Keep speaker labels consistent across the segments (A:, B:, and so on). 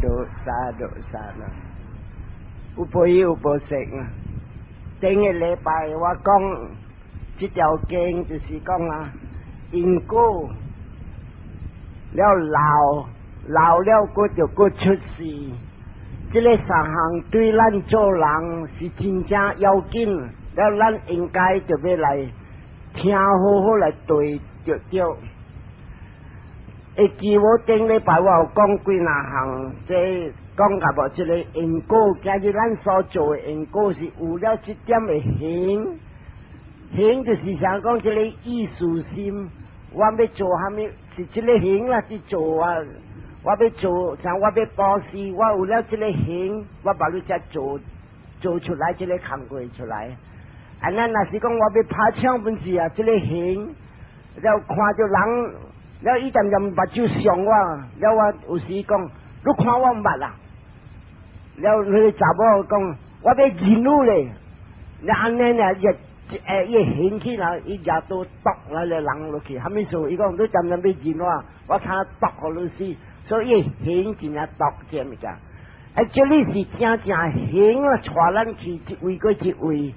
A: sadhu sadhu sadhu。有報有報識啊！頂個禮拜我講這條經就是講啊，因果了老老了，閣就閣出世。這个三項對咱做人是真正要緊，了咱應該就欲來聽好好來對著對。會記無頂禮拜我有講幾若項，這講甲無？這个因果，今日咱所做的因果是有了這點的行，行就是想講這个意思心，我欲做啥物是這个行啦，去做啊。我欲做，像我欲布施，我有了這个行，我把你才做做出來，這个工課出來。啊，咱若是講我欲拍槍本事啊，這个行，了看著人，了伊恬恬目睭傷我，了我有時講，你看我毋捌啦。了彼个查某講，我欲認你咧，了按呢呢，伊伊興起來，伊舉刀剁那个人落去，啥物事？伊講你恬恬欲認我，我睇剁予你死。所以行真正毒這物件，啊，這裡是正正行啊，帶咱去一位過一位。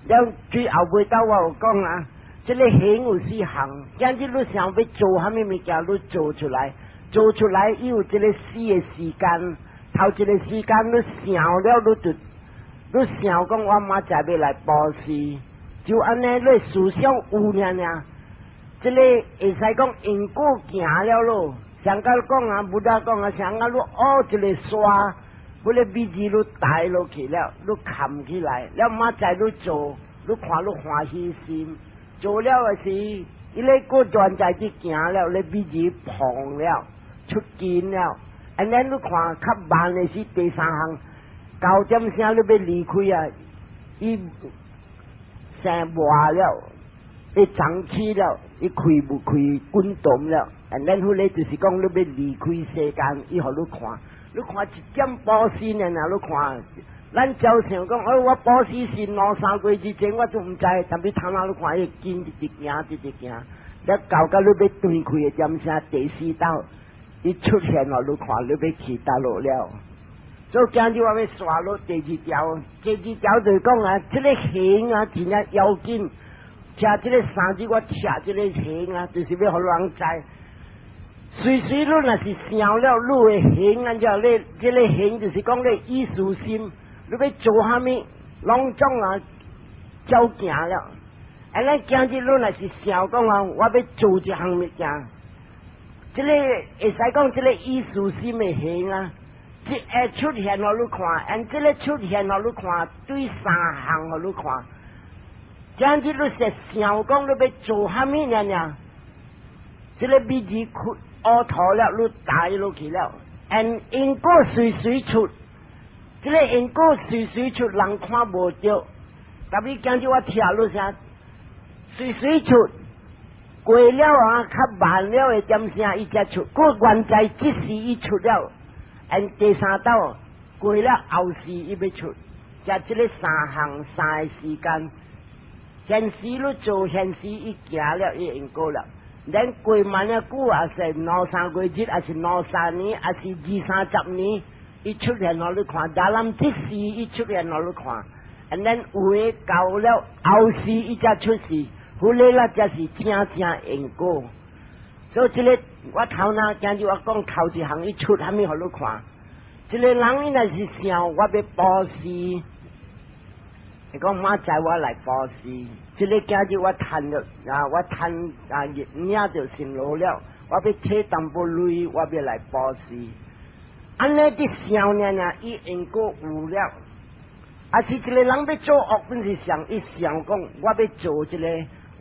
A: 了最後尾兜我有講啊，這个行有四項，今日你想欲做啥物物件，你做出來，做出來伊有這个死的時間，頭一个時間你想了，你就你想講我明仔欲來布施，就按呢，你思想有爾爾，這个會使講因果行了咯。上甲講啊，Buddha 講啊，像啊，你挖一个沙，彼个米字你帶落去了，你崁起來，了明仔你做，你看你歡喜心，做了的時，伊咧閣轉在去行了，咧米字膨了，出根了，按呢你看較慢的是第三項，九點聲你欲離開啊，伊生磨了，伊長起了，伊開無開滾動了。按呢彼个就是講你欲離開世間，伊予你看，你看一點布施爾爾，你看，咱照想講，哦，我布施是兩三個月之前我都毋知，但欲頭仔你看伊根一直行，一直行，了到到你欲斷氣的點聲，第四道，伊出現了，你看你欲去佗落了。所以今日我欲紲落第二條，第二條就是講啊，這个行啊，真正要緊。聽這个三日我聽這个行啊，就是欲予人知。隨時你若是想了你的行，按照你這个行就是講你意思心，你欲做啥物，攏總啊照行了。啊，咱今日你若是想講啊，我欲做一項物件，這个會使講這个意思心的行啊，這會出現予你看，按這个出現予你看，對三項予你看。今日你是想講你欲做啥物爾爾，這个米字開烏塗了，你帶落去了，按因果隨隨出，這个因果隨隨出，人看無著。特別今日我聽你聲，隨隨出，過了啊，較慢了的點聲，伊才出。閣原在這時伊出了，按第三道過了後世伊欲出，才這个三項三個時間，現時你做現時伊行了，伊因果了。咱過慢了久，也是兩三個月，還是兩三年，還是二三十年，伊出現予你看，但這時伊出現予你看，按咱有的到了後世伊才出世，彼个啦才是正正因果。所以這个我頭先今日我講頭一項，伊出啥物予你看？一个人伊若是想我欲布施，伊講明仔我來布施，這个今日我趁著啊，我趁啊，領著薪勞了，我欲提淡薄鐳，我欲來布施。按呢佇想爾爾，伊因果有了。啊是一个人欲做惡，本是想伊想講，我欲做這个，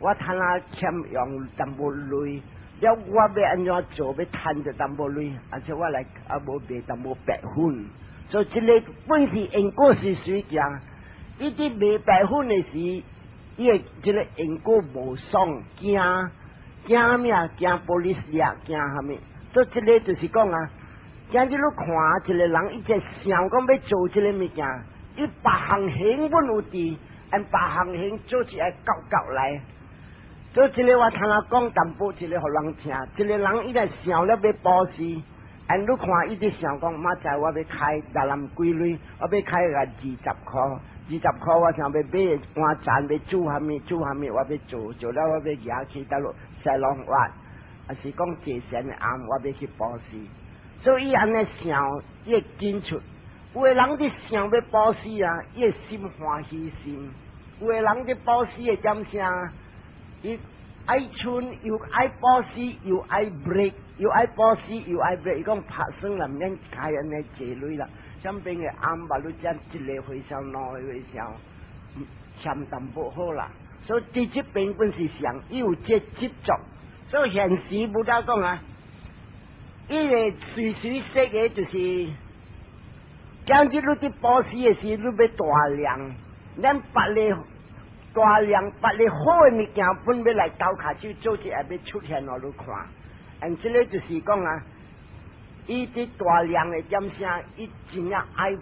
A: 我趁啊欠用淡薄鐳，了我欲按怎做，欲趁著淡薄鐳，而且我來啊無賣淡薄白粉。所以這个本是因果是隨行，伊佇賣白粉的時，伊的這个因果無爽，驚驚咩啊？驚 police 掠，驚啥物？所以這个就是講啊，今日你看一个人，伊就想講欲做這个物件，伊別項行本有佇，按別項行做起來夠夠來。所以這个我聽人講淡薄，一个予人聽。一个人伊來想了欲布施， And 你看伊佇想講，明仔載我欲開六萬幾鐳，我欲開個20箍，20箍我想欲買碗盞，欲煮啥物煮啥物，我欲做，做了我欲舉去佗落西龍灣，抑是講坐禪的暗，我欲去布施。所以伊按呢想，伊會堅出。有的人佇想欲布施啊，伊的心歡喜心；有的人佇布施的點啥，伊愛剩又愛布施，又愛 break，又愛布施，又愛 break。伊講拍算啦，毋免開按呢濟鐳啦。啥邊個暗捌你才一个和尚，兩個和尚，嫌淡薄好啦。所以佇這邊本是上，伊有這執著。所以現時無得講啊，伊個隨隨說的就是，今日你佇布施的時，你欲大量，咱別个大量別个好的物件，本欲來鬥跤手做一下，欲出現予你看。And 這个就是講啊，伊佇大量的點啥，伊真正愛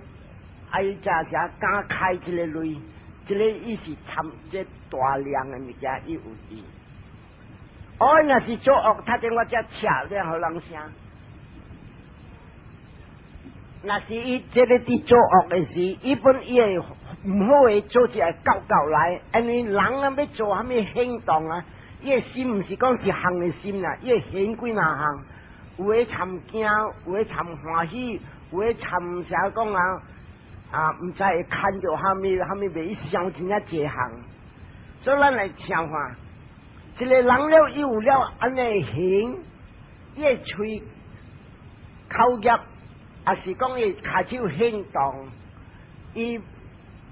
A: 愛誠誠敢開這个鐳，這个伊是參這大量的物件，伊有佇。哦，若是做惡，頭前我才切了，予人聲。若是伊這个佇做惡的時，伊本伊會毋好的做一個到到來，因為人啊欲做啥物行動啊，伊的心毋是講一項的心啦，伊會行幾若項，有的參驚，有的參歡喜，有的參啥講啊，啊，毋知會牽著啥物啥物袂想真正濟項，所以咱來想看，一個人了伊有了按呢行，伊的喙口業，抑是講伊跤手行動，伊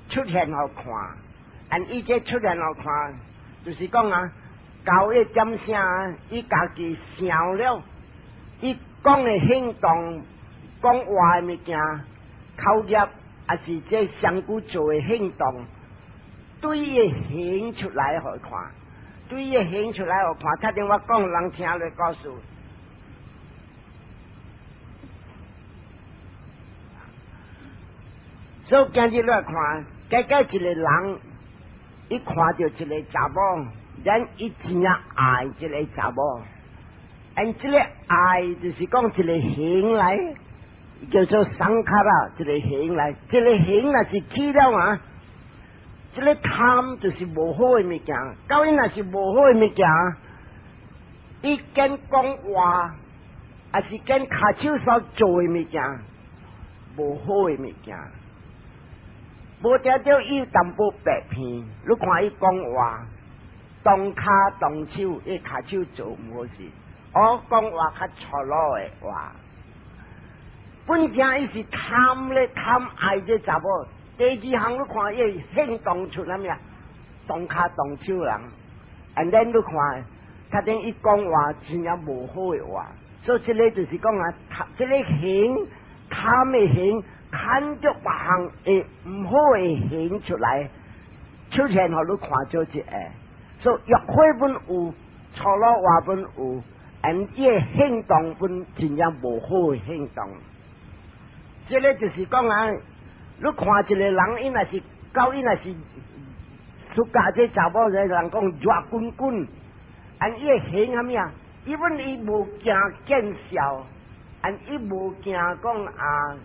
A: 出現予看，and 伊這出現予看，就是講啊，到伊點啥，伊家己想了，伊講的行動，講話的物件，口業，抑是這身軀做的行動，對伊的行出來予看，對伊的行出來予看，頭前我講人聽咧故事。所以今日來看，假假一個人，伊看著一個查某，咱伊真正愛這個查某，and 這個愛就是講一個行來，叫做 sankhara，一個行來，這個行若是起了啊，這個貪就是無好的物件，到伊若是無好的物件，伊見講話，抑是見跤手所做的物件，無好的物件。無定著伊有淡薄白騙，你看伊講話，動跤動手，伊跤手做毋好勢，我講話較粗魯的話。本正伊是貪咧貪愛這查某，第二項你看伊行動出啥物啊？動跤動手人，and then 你看，頭前伊講話真正無好的話，所以這个就是講啊，這个行貪的行。看著別項會毋好的行出來，出現予你看做一個，所以欲火本有，粗魯話本有，and 伊的行動本真正無好的行動。這个就是講啊，你看一個人，伊若是到伊若是出嫁這查某人講熱滾滾，and 伊會行啥物啊？因為伊無驚見笑，and 伊無驚講啊。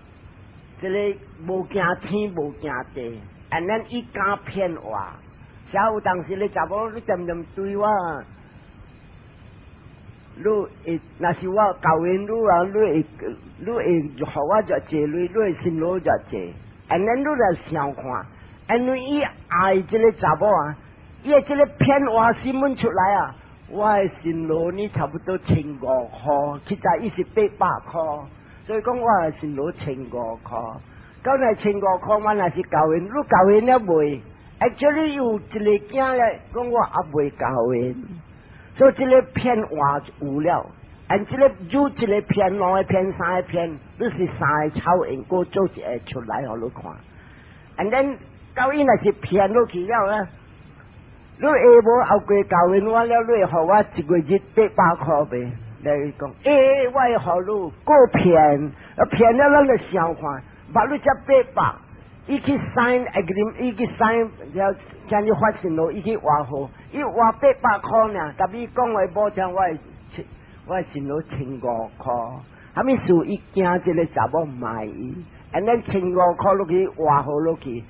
A: 這个無驚天無驚地，and then 伊敢騙話，啥有當時你查某你恬恬對我，你會若是我教因你啊，你會你會予我遮濟鐳，你會辛勞遮濟，and then 你來想看，因為伊愛這个查某啊，伊的這个騙話新聞出來啊，我的辛勞呢差不多千五箍，其實伊是800箍。所以講我的辛勞千五箍，到那千五箍，我若是交因，你交因了未？Actually 有一个囝咧，講我猶未交因，所以這个騙話有了，and 這个有一个騙，兩个騙，三个騙，你是三个草因閣做一个出來予你看，and then 到伊若是騙落去了咧，你下晡後過交因我了，你會予我一月日800箍未？來講，欸，我會予你，閣騙，啊騙了咱就想看，把你才八百，伊去 sign agreement，伊去 sign 了，將你發信咯，伊去換號，伊換800箍爾，但伊講話無聽，我的辛勞千五箍，啥物事伊驚這个查某賣伊，and then 1500塊落去換好落去，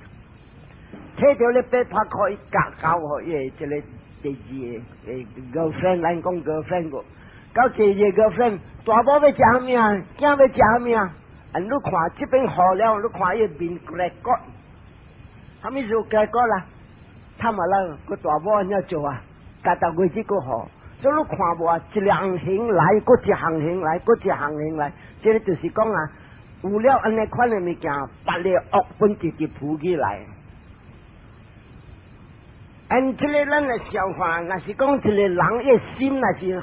A: 提著咧800塊伊夾交予伊這个第二个 girlfriend，咱講 girlfriend 個，到第二個 girlfriend，大某欲食啥物啊？囝欲食啥物啊？啊，你看這邊好了，你看伊面骨骨，啥物事骨骨啦？慘啊啦，個大某按怎做啊？逐逐月這個好。所以你看無啊，一項行來，閣一項行來，閣一項行來，這个就是講啊，有了按呢款的物件，別个惡本直直浮起來。按這个咱來消化，若是講一個人伊心，若是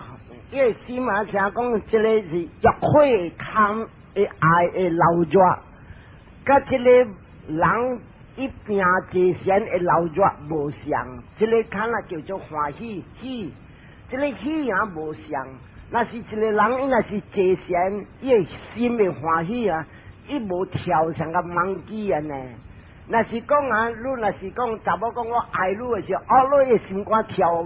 A: 伊心啊，聽講這個是欲火貪的愛的流熱，佮這個人伊拚坐禪的流熱無相，這个看啊叫做歡喜喜。這个喜也無相，若是一個人伊若是坐禪，伊的心會歡喜啊，伊無跳像個 monkey 按呢。若是講啊，你若是講查某講我愛你的時候，哦，你的心肝跳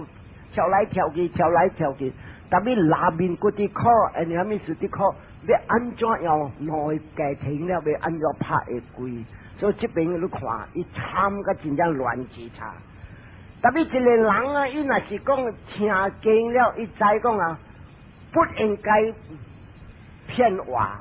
A: 跳來跳去，跳來跳去，特別內面閣佇苦，按呢啥物事佇苦，欲按怎樣兩个家庭了，欲按怎拍會開？所以這邊你看，伊慘甲真正亂七差。特別一個人啊，伊若是講聽經了，伊知講啊，不應該騙話。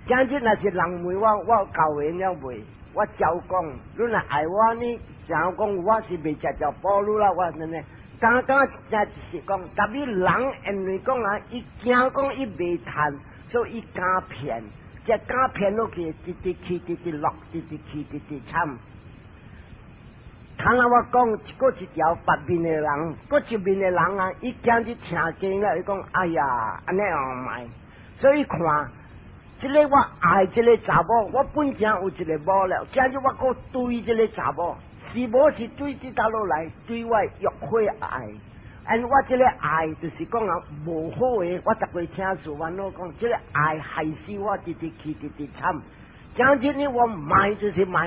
A: 今日若是人問我，我有交緣了未？我照講，你若愛我呢，想講我是袂食著補你啦，我按呢，剛剛正是講，特別人因為講啊，伊驚講伊袂趁，所以伊敢騙，這敢騙落去，直直去，直直落，直直去，直直慘。坦啦，我講閣一條別面的人，閣一面的人啊，伊今日聽經了，伊講哎呀，按呢哦莫，所以看，這个我愛這个查某，我本正有一個某了，今日我閣對這个查某，是無是對這倒落來，對我欲火愛，and 我這个愛就是講啊，無好的，我逐過聽師父講，這个愛害死我，直直去，直直慘。今日呢，我莫就是莫，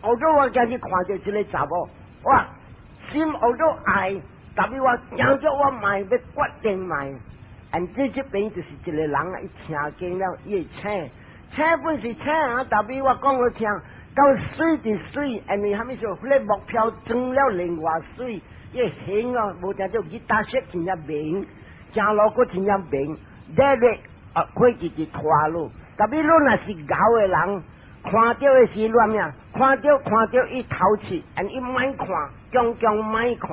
A: 後頭我今日看著這个查某，我心學做愛，特別我驚著我莫欲決定莫。and 這邊就是一個人啊，伊聽經了，伊會請，請本是請啊，特別我講予聽，到媠就媠，因為啥物事？彼个目標裝了另外媠，伊會形哦，無定做吉他色真正明，行路閣真正明，熱熱啊，火直直拖落。特別你若是𠢕的人，看著的是亂命，看著看著伊頭刺，and 伊莫看，強強莫看。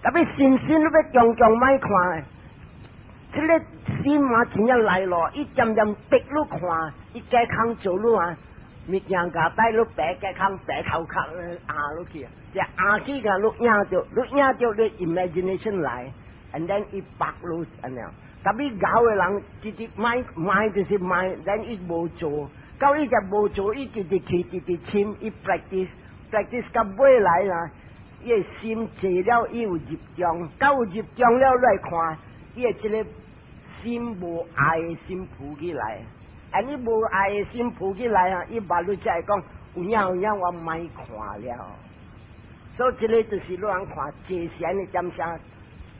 A: 特別信心你欲強強莫看。這个心嘛真正來咯，伊漸漸逼你看，伊加空做你啊，物件共帶你白加空白頭殼壓落去，這壓起個你影著，你影著你 imagination 來，and then 伊縛你按呢。特別𠢕的人，直直莫莫就是莫，then 伊無做，到伊就無做，伊直直去，直直深，伊 practice practice 到尾來啦，伊的心坐了，伊有入中，到有入中了來看，伊的這个心無愛的心浮起來，啊！你無愛的心浮起來啊！伊目你才會講有影有影，我莫看了。所以這个就是你通看坐禪的點啥，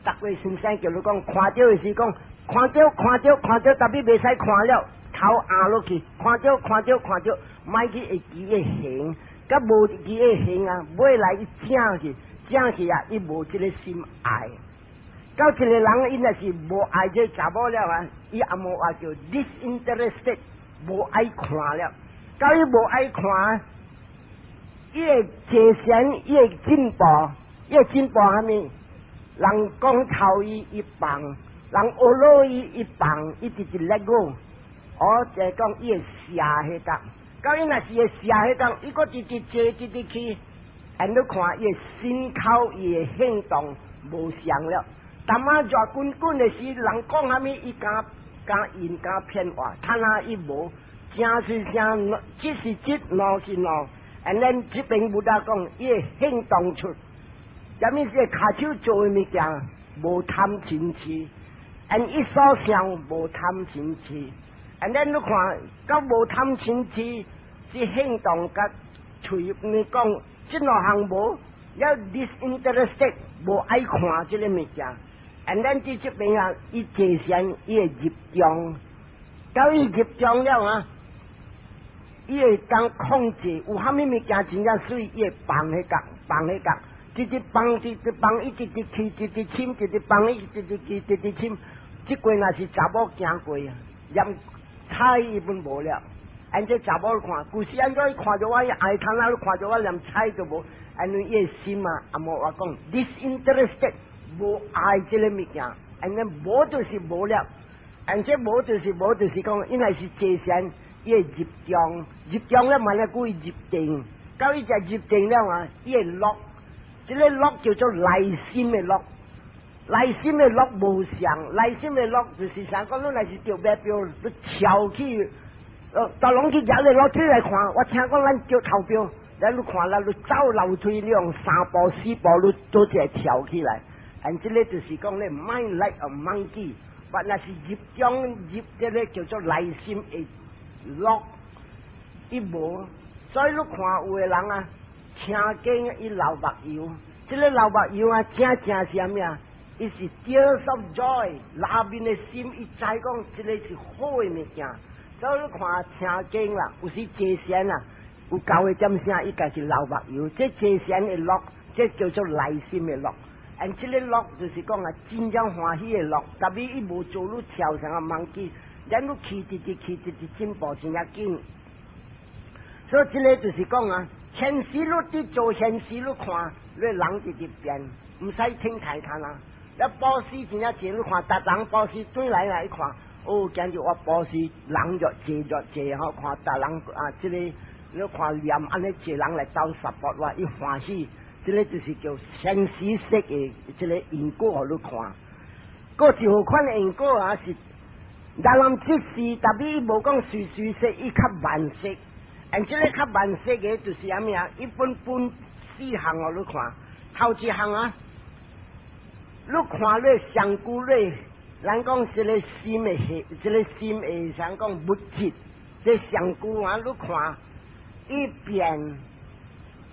A: 逐個先生叫你講，看著的是講，看著看著看著，特別袂使看了，頭壓落去，看著看著看著，莫去會記的形，佮無記的形啊，尾來伊正去，正去啊，伊無這个心愛。到一個人，伊若是無愛這查某了啊，伊也無話叫 disinterested，無愛看了。到伊無愛看，伊會坐禪，伊會進步，伊會進步啥物？人講頭伊，伊放；人學落伊，伊放，伊直直 let go。哦，就講伊會卸彼個。到伊若是會卸彼個，伊閣直直坐，直直去，and 你看伊的身口，伊的行動無相了。淡仔熱滾滾的時，人講啥物，伊敢敢應敢騙話，他那伊無，正是正，這是這，孬是孬。and 咱這邊 Buddha 講，伊會行動出，啥物是跤手做的物件，無貪嗔痴，and 伊所想無貪嗔痴，and 咱你看，到無貪嗔痴是行動佮喙你講，這兩項無，了 disinterested 無愛看這个物件。and 咱佇這邊啊，伊坐禪，伊會入中，到伊入中了啊，伊會當控制有啥物物件真正媠，伊會放彼角，放彼角，直直放，直直放，一直直去，直直深，直直放，一直直去，直直深。這過若是查某行過啊，連睬伊攏無了。按這查某看，舊時按怎伊看著我，伊愛看啊，看著我連睬都無，因為伊的心啊，阿無話講 disinterested，無愛這个物件，按呢無就是無了，按這無就是無，就是講，因為是坐禪，伊會入中，入中了嘛咧，故伊入定，到伊只入定了啊，伊會樂，這个樂叫做內心的樂。內心的樂無相，內心的樂就是啥講？你若是著馬票，你跳去，逐攏去入來樓梯來看，我聽講咱著頭票，咱你看啦，你走樓梯，你用三步四步，你做一個跳起來。按這个就是講咧，mind like a monkey，但若是入中入這个叫做內心的樂，伊無，所以你看有的人啊，聽經伊流目油，這个流目油啊，正正是啥物啊？伊是 tears of joy，內面的心伊知講這个是好的物件，所以你看聽經啦，有時坐禪啦，有夠的點聲，伊家己流目油，這坐禪的樂，這叫做內心的樂。按這个樂就是講啊，真正歡喜的樂，特別伊無做你跳像個 monkey，咱你去直直去直直進步真正緊。所以這个就是講啊，現時你佇做現時你看，你人直直變，毋使聽太看啊。一布施真正濟，你看，逐人布施轉來來看，哦，今日我布施人越濟越濟吼，看逐人啊，這个你看念按呢濟人來鬥 support 我，伊歡喜，這个就是叫現時式的這个因果，予你看。閣一號款的因果啊是，人這是特別伊無講隨隨說，伊較慢說，按這个較慢說的，就是啥物啊？伊分分四項予你看，頭一項啊。你看你上古你，咱講這个心的血，這个心的想講物質，這上古啊，你看伊變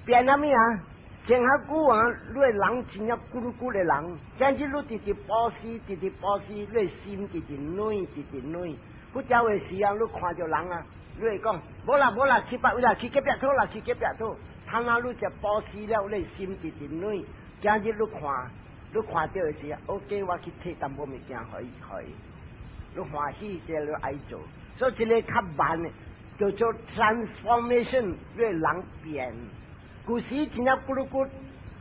A: 變啥物啊？前較久啊，你的人真正骨碌骨的人，今日你直直布施，直直布施，你的心直直軟，直直軟。不少的時候，你看著人啊，你會講無啦無啦，去別位啦，去隔壁厝啦，去隔壁厝。他那你食布施了，你的心直直軟。今日你看，你看著的時候，OK，我去提淡薄物件予伊，予伊，你歡喜這你愛做，所以這个較慢的叫做 transformation，你人變。舊時真正骨碌骨，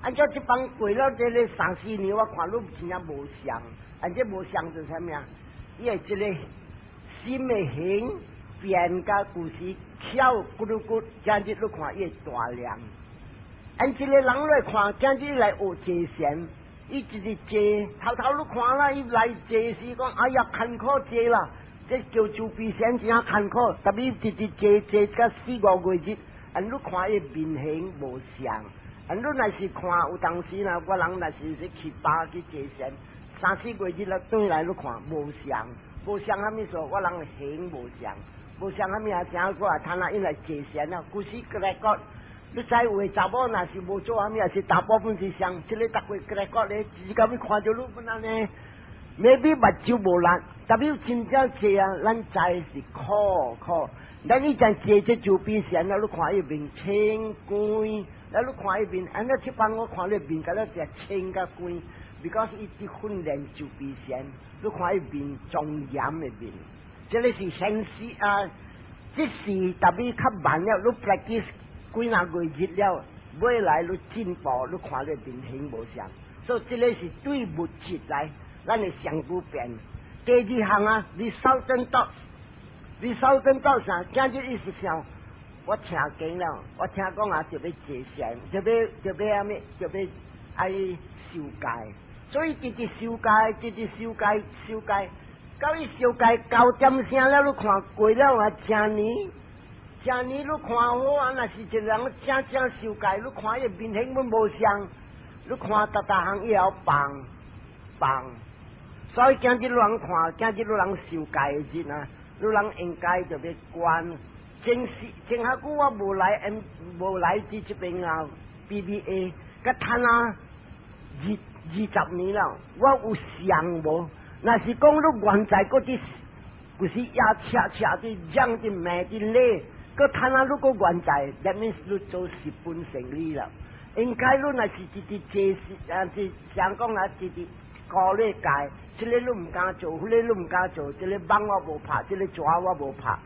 A: 按照這幫過了這个三四年，我看你真正無相，按這無相就是啥物啊？伊的這个心的形變甲舊時巧骨碌骨，今日你看伊會大量。按這个人來看，今日來學坐禪。伊一直坐，頭頭你看啦，伊來坐時講，哎呀，艱苦坐啦，這叫慈悲禪真正艱苦，特別一直坐坐甲四五個月，按你看伊面型無相，按你若是看有當時啦，我人若是去巴去坐禪，三四個月了，轉來你看無相，無相啥物說？我人形無相，無相啥物啊？正我啊，他那伊來坐禪啊，舊時過來講。你知有的查某若是無做啥物，也是大部分是像這个逐個過來講咧，直到尾看著你本安呢，maybe 目睭無力，特別真正坐啊，咱知是苦苦。咱以前坐這慈悲禪啊，你看伊面青光，咱你看伊面，按呢這擺我看你面敢若只青甲光，because 伊佇訓練慈悲禪，你看伊面莊嚴的面，這个是現實啊，這是特別較慢了，你 practice 幾若個月了，未來你進步，你看你面型無相，所以這个是對物質來，咱的上古變。第二項啊，resultant thoughts，resultant thoughts 啥？今日意思想，我聽經了，我聽講啊，就欲坐禪，就欲啥物，就欲愛受戒，所以直直受戒，直直受戒，受戒，到伊受戒九點聲了，你看過了啊，成年。成年你看好啊，若是一個人正正受戒，你看伊面型攏無相，你看逐逐項伊會放放，所以今日人看，今日人受戒的日啊，你人應該就欲觀。前時前較久我無來 M 無來佇這邊啊，BBA，佮趁啊二十年了，我有想無？若是講你現在閣佇有時也赤赤的、癢的、罵的咧，閣趁啊，你閣願在，that means 你做十分勝利了。應該你若是直直坐啊，是想講啊，直直過咧界，這个你毋敢做，彼个你毋敢做，這个網我無拍，這个蛇我無拍。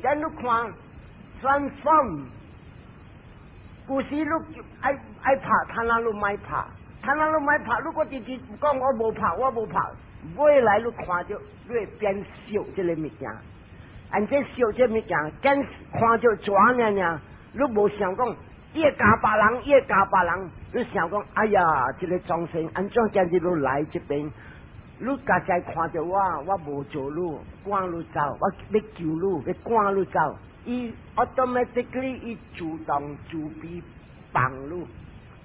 A: 咱你看 transform，有時你愛愛拍，趁啊你莫拍，趁啊你莫拍，你閣直直講我無拍，我無拍，未來你看著你會變惜這个物件，按這惜這物件，見看著蛇爾爾，你無想講伊會咬別人，伊會咬別人，你想講哎呀，這个眾生按怎今日你來這邊，你家己看著我，我無做你，趕你走，我欲救你，欲趕你走，伊 automatically 伊自動自悲放你。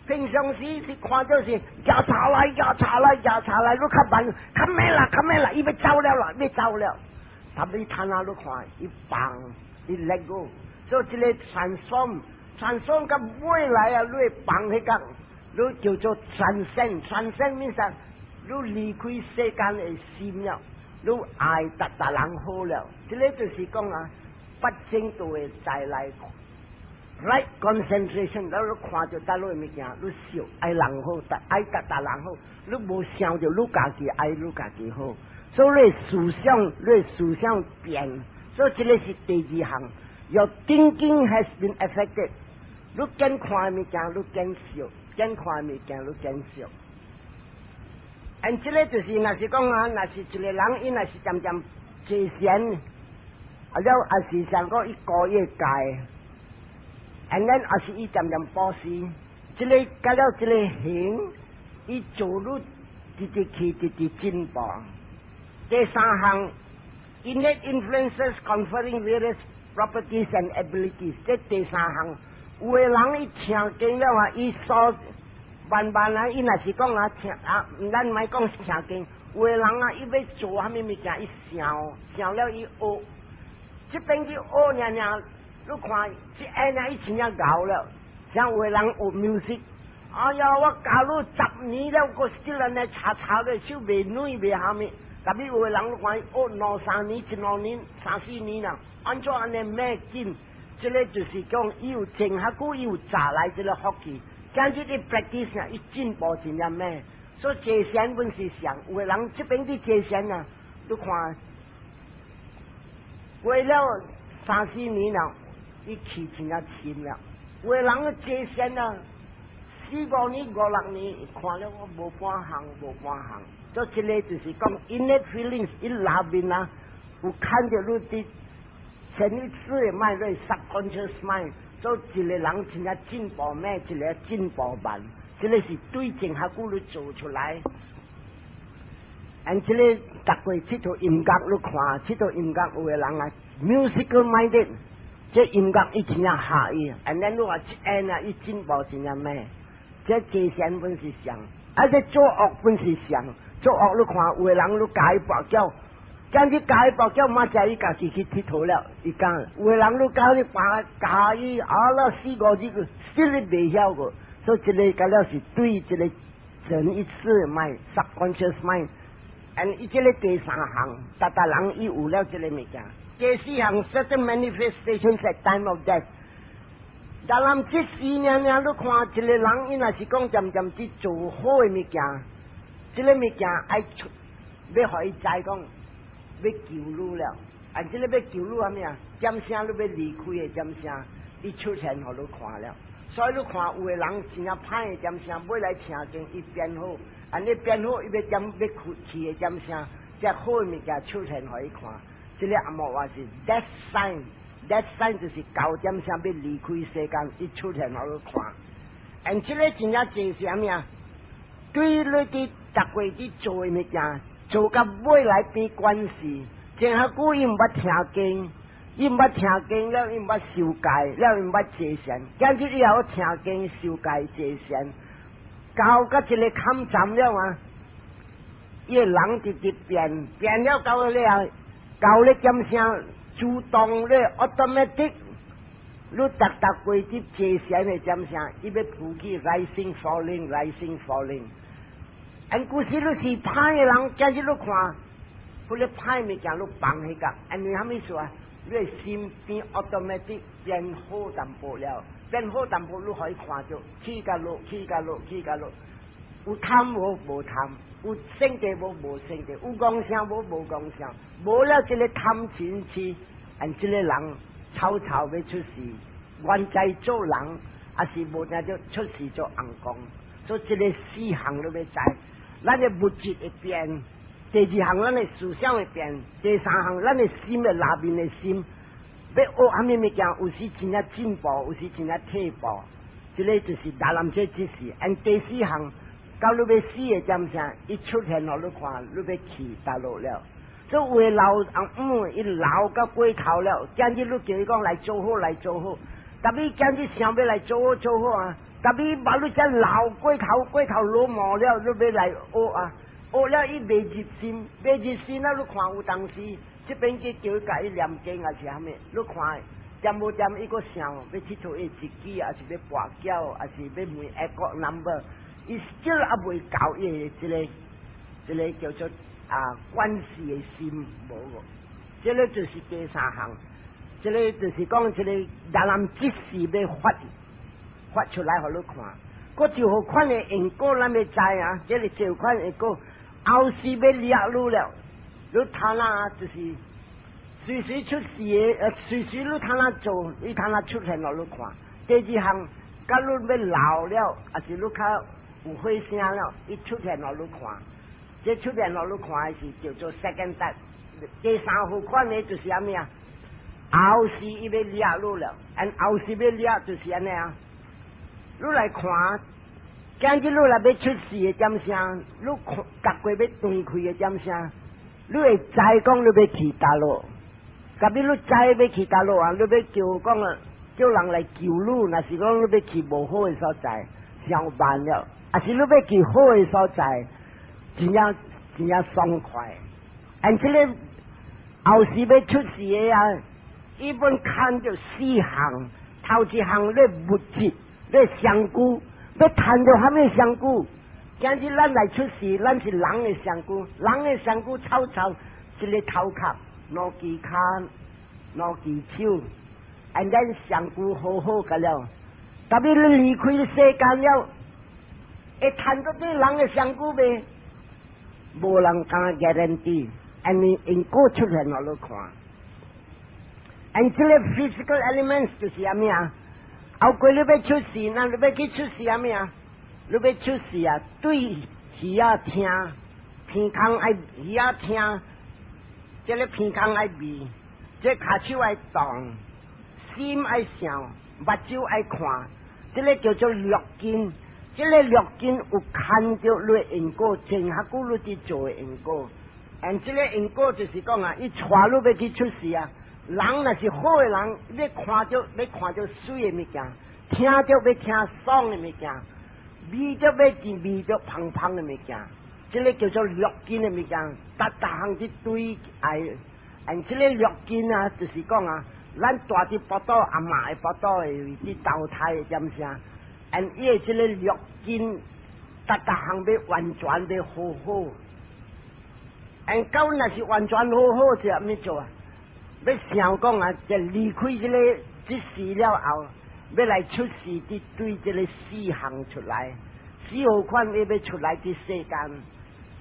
A: 平常時是看著是壓茶來壓茶來壓茶來，你較慢，較慢啦，較慢啦，伊欲走了啦，欲走了。但你睇下你看，伊放，伊 let go，所以這个 transform，transform 到未來啊，你會放彼個，你叫做 transcend，transcend means 啥？你離開世間的心了，你愛逐逐人好了，這个就是講啊，不正道的再來。Right concentration，你看著大陸的物件，你惜愛人好，愛逐逐人好，你無想著你家己愛你家己好，所以你思想，你思想變，所以這个是第二項。Your thinking has been affected。你見看物件，你見惜，見看物件，你見惜。And 這个就是，若是講啊，若是一个人，伊若是漸漸坐禪，啊了，也是想講伊過伊界。And then 也是伊漸漸布施，這个加了這个行，伊做愈直直去，直直進步。第三項，innate influences conferring various properties and abilities。這第三項，有的人伊聽經了啊，伊所慢慢啊，伊若是講啊聽啊，咱莫講聽經，有的人啊，伊欲做啥物物件，伊想想了伊學，這邊去學爾爾。你看，這下呢，伊真正𠢕了。像有的人學 music，哎呀，我教你10年了，閣 still 按呢查查的手袂軟袂蝦米。特別有的人你看學兩三年、一兩年、三四年啦，按怎按呢猛緊？這个就是講，伊有靜較久，伊有早來這个福氣。今日你 practice 啊，伊進步真正猛。所以坐禪本是上，有的人這邊佇坐禪啊，你看過了三四年了。伊氣真正深了，有的人坐禪啊，四五年、五六年，看了我無半項，無半項。所以這个就是講，innate feelings 伊內面啊，有看著你佇潛意識的 mind，你 subconscious mind，所以一个人真正進步猛，一个進步慢，這个是對正較久你做出來。And 這个逐過𨑨迌音樂你看，𨑨迌音樂有的人啊，musical minded。這音樂伊真正合伊，and then 你話一按啊，伊進步真正猛。這坐禪本是上，啊這做惡本是上，做惡你看有的人你教伊跋筊，今日教伊跋筊，嘛知伊家己去𨑨迌了。伊講有的人你教你把教伊啊了四五日，死你袂曉個，所以這个甲了是對這个潛意識 mind，subconscious mind，and 伊這个第三項，逐逐人伊有了這个物件。第四項，certain manifestations at time of death。dalam 這四年年，你看一個人，伊若是講漸漸佇做好的物件，這个物件愛出，欲予伊知講，欲救你了。啊，這个欲救你啥物啊？點聲你欲離開的點聲，伊出現予你看了。所以你看有的人真正歹的點聲，欲來聽經伊變好，按呢變好，伊欲點欲去去的點聲，這好的物件出現予伊看。這个阿莫話是 death sign，death sign 就是九點聲欲離開世間，伊出現予你看。And 這个真正正是啥物啊？對你佇逐過佇做的物件，做到尾來變關係，真較久伊毋捌聽經，伊毋捌聽經了，伊毋捌受戒，了伊毋捌坐禪。今日以後聽經受戒坐禪，到甲一个坎站了啊！伊个人直直變，變了到了，到咧點聲自動咧 automatic，你逐逐過佇坐禪的點聲，伊欲浮起 rising falling rising falling。按古時你是歹的人，今日你看，彼个歹物件你放彼個，按呢啥物意思啊？你的心變 automatic 變好淡薄了，變好淡薄，你可以看著起共落，起共落，起共落。有貪無？無貪。有性地無？無性地。有戇聲無？無戇聲。無了這个貪嗔癡，按這个人草草欲出世，原在做人，抑是無定著出世做尪公。所以這个四項你欲知，咱的物質會變。第二項，咱的思想會變；第三項，咱的心的內面的心，欲學啥物物件，有時真正進步，有時真正退步。這个就是大人這知識。按第四項，到你欲死的點聲，伊出現予你看，你欲去佗落了。所以有的老翁母，伊老到過頭了，今日你叫伊講來做好來做好，但伊今日想欲來做好做好啊，但伊把你這老過頭過頭老毛了，你欲來學啊？學了伊袂入心，袂入心啊！你看有當時，這邊去叫伊共伊念經抑是啥物？你看，恬無恬伊閣想欲𨑨迌伊自己，抑是欲跋筊，抑是欲問一個 number，伊still 猶未到伊的這個叫做啊關係的心無個。這个就是第三項，這个就是講這個人即時欲發發出來予你看，閣就予款的因果咱欲知啊，這个這款因果。後世欲掠你了，你睇哪就是隨時出事的，隨時你睇哪做，你睇哪出現予你看。第二項，佮你欲老了，抑是你較有火聲了，伊出現予你看。這出現予你看的是叫做 second type。第三號款的就是啥物啊？後世伊欲掠你了，按後世欲掠就是按呢啊。你來看。今日你若欲出世的點聲，你看覺過欲斷氣的點聲，你會知講你欲去佗落？特別你知欲去佗落啊？你欲叫講啊，叫人來救你，若是講你欲去無好的所在，傷慢了；抑是你欲去好的所在，真正真正爽快。按這个後世欲出世的啊，伊本牽著四項，頭一項咧物質，咧身軀。欲趁著啥物身軀？今日咱來出世，咱是人的身軀，人的身軀臭臭，一个頭殼，兩支跤，兩支手，按咱身軀好好個了。特別你離開世間了，會趁著這人的身軀袂？無人敢 guarantee，按呢因果出現予你看。按這个 physical elements 就是啥物啊？後過你欲出世，那你欲去出世啥物啊？你欲出世啊？對耳仔聽，鼻孔愛耳仔聽，這个鼻孔愛聞，這跤手愛動，心愛想，目睭愛看，這个叫做六根。這个六根有牽著你的因果，前較久你佇做的因果。按這个因果就是講啊，伊帶你欲去出世啊。人若是好的人，欲看著欲看著媠的物件，聽著欲聽爽的物件，聞著欲聞著芳芳的物件，這个叫做六根的物件，逐逐項去對愛。按這个六根啊，就是講啊，咱蹛佇腹肚阿嬤的腹肚的位置投胎的點聲，按伊的這个六根，逐逐項欲完全欲好好。按到若是完全好好，是按怎做啊？欲想講啊，就離開這个這世了後，欲來出世，佇對這个四項出來，四號款欲欲出來佇世間，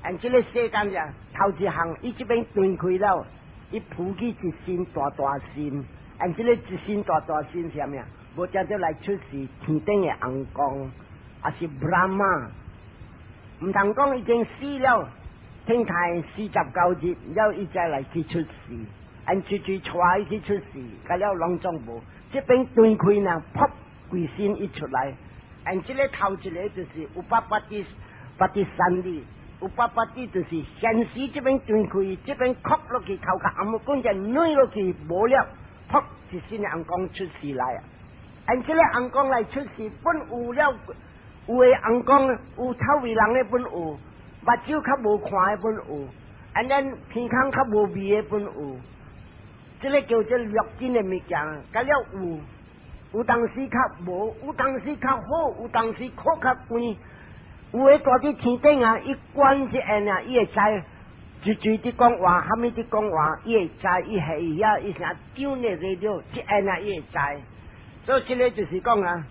A: 按這个世間就頭一項，伊這邊斷開了，伊浮起一身大大心，按這个一身大大心是啥物啊？無正就來出世天頂的尪公，抑是 Brahma，毋通講已經死了，天台49日了，伊才來去出世。按追追帶伊去出世，佮了攏總無。這邊斷開呢，噗，規身一出來。按這个頭一个就是 upapatti，patisandhi，upapatti 就是現時這邊斷開，這邊磕落去，頭殼暗棍就軟落去，無了，噗，一身的尪公出世來啊！按這个尪公來出世，本有了，有的尪公有臭味人的本有，目睭較無看的本有，按咱鼻孔較無味的本有。這个叫做六根的物件，佮了有，有當時較無，有當時較好，有當時苦較懸。有的蹛佇天頂啊，伊觀一下啊，伊會知。直直佇講話，蝦米佇講話，伊會知，伊係遐，伊成丟呢 radio，一按啊，伊會知。所以這个就是講啊，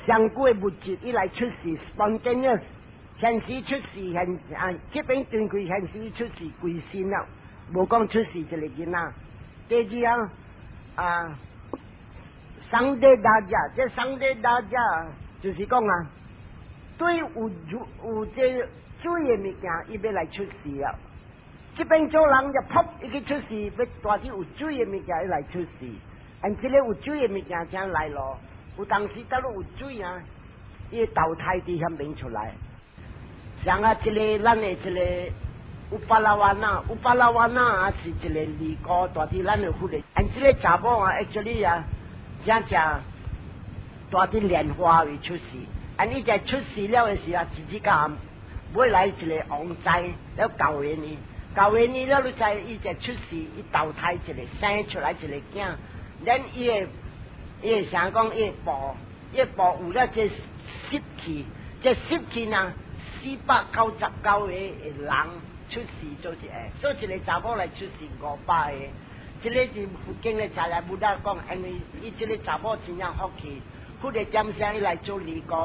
A: 上古的物質伊來出世，spontaneous，現時出世現啊，這邊斷開現時出世歸身了，無講出世一个囡仔。第二啊，啊，サンデダジャ，這サンデダジャ就是講啊，對有有這水的物件，伊欲來出世啊。這邊做人就噗，伊去出世，欲帶啲有水的物件，伊來出世。按這个有水的物件才來咯。有當時倒落有水啊，伊投胎佇遐邊出來。像啊，這个咱的這个烏巴拉瓦那，烏巴拉瓦那啊是一个尼姑，蹛佇咱的佛的。按這个查某啊，actually 啊，正正蹛佇蓮花位出世。按伊在出世了的時候，一日間尾來一个蝗災了九年，九年了，你知伊在出世，伊投胎一个生出來一个囝，咱伊會伊會想講伊會報，伊會報有了這濕氣，這濕氣呢，499個人出世做一個，所以一个查某來出世500個。這个是佛經的材料，Buddha 講，因為伊這个查某真正福氣，佛的點聲伊來做尼姑，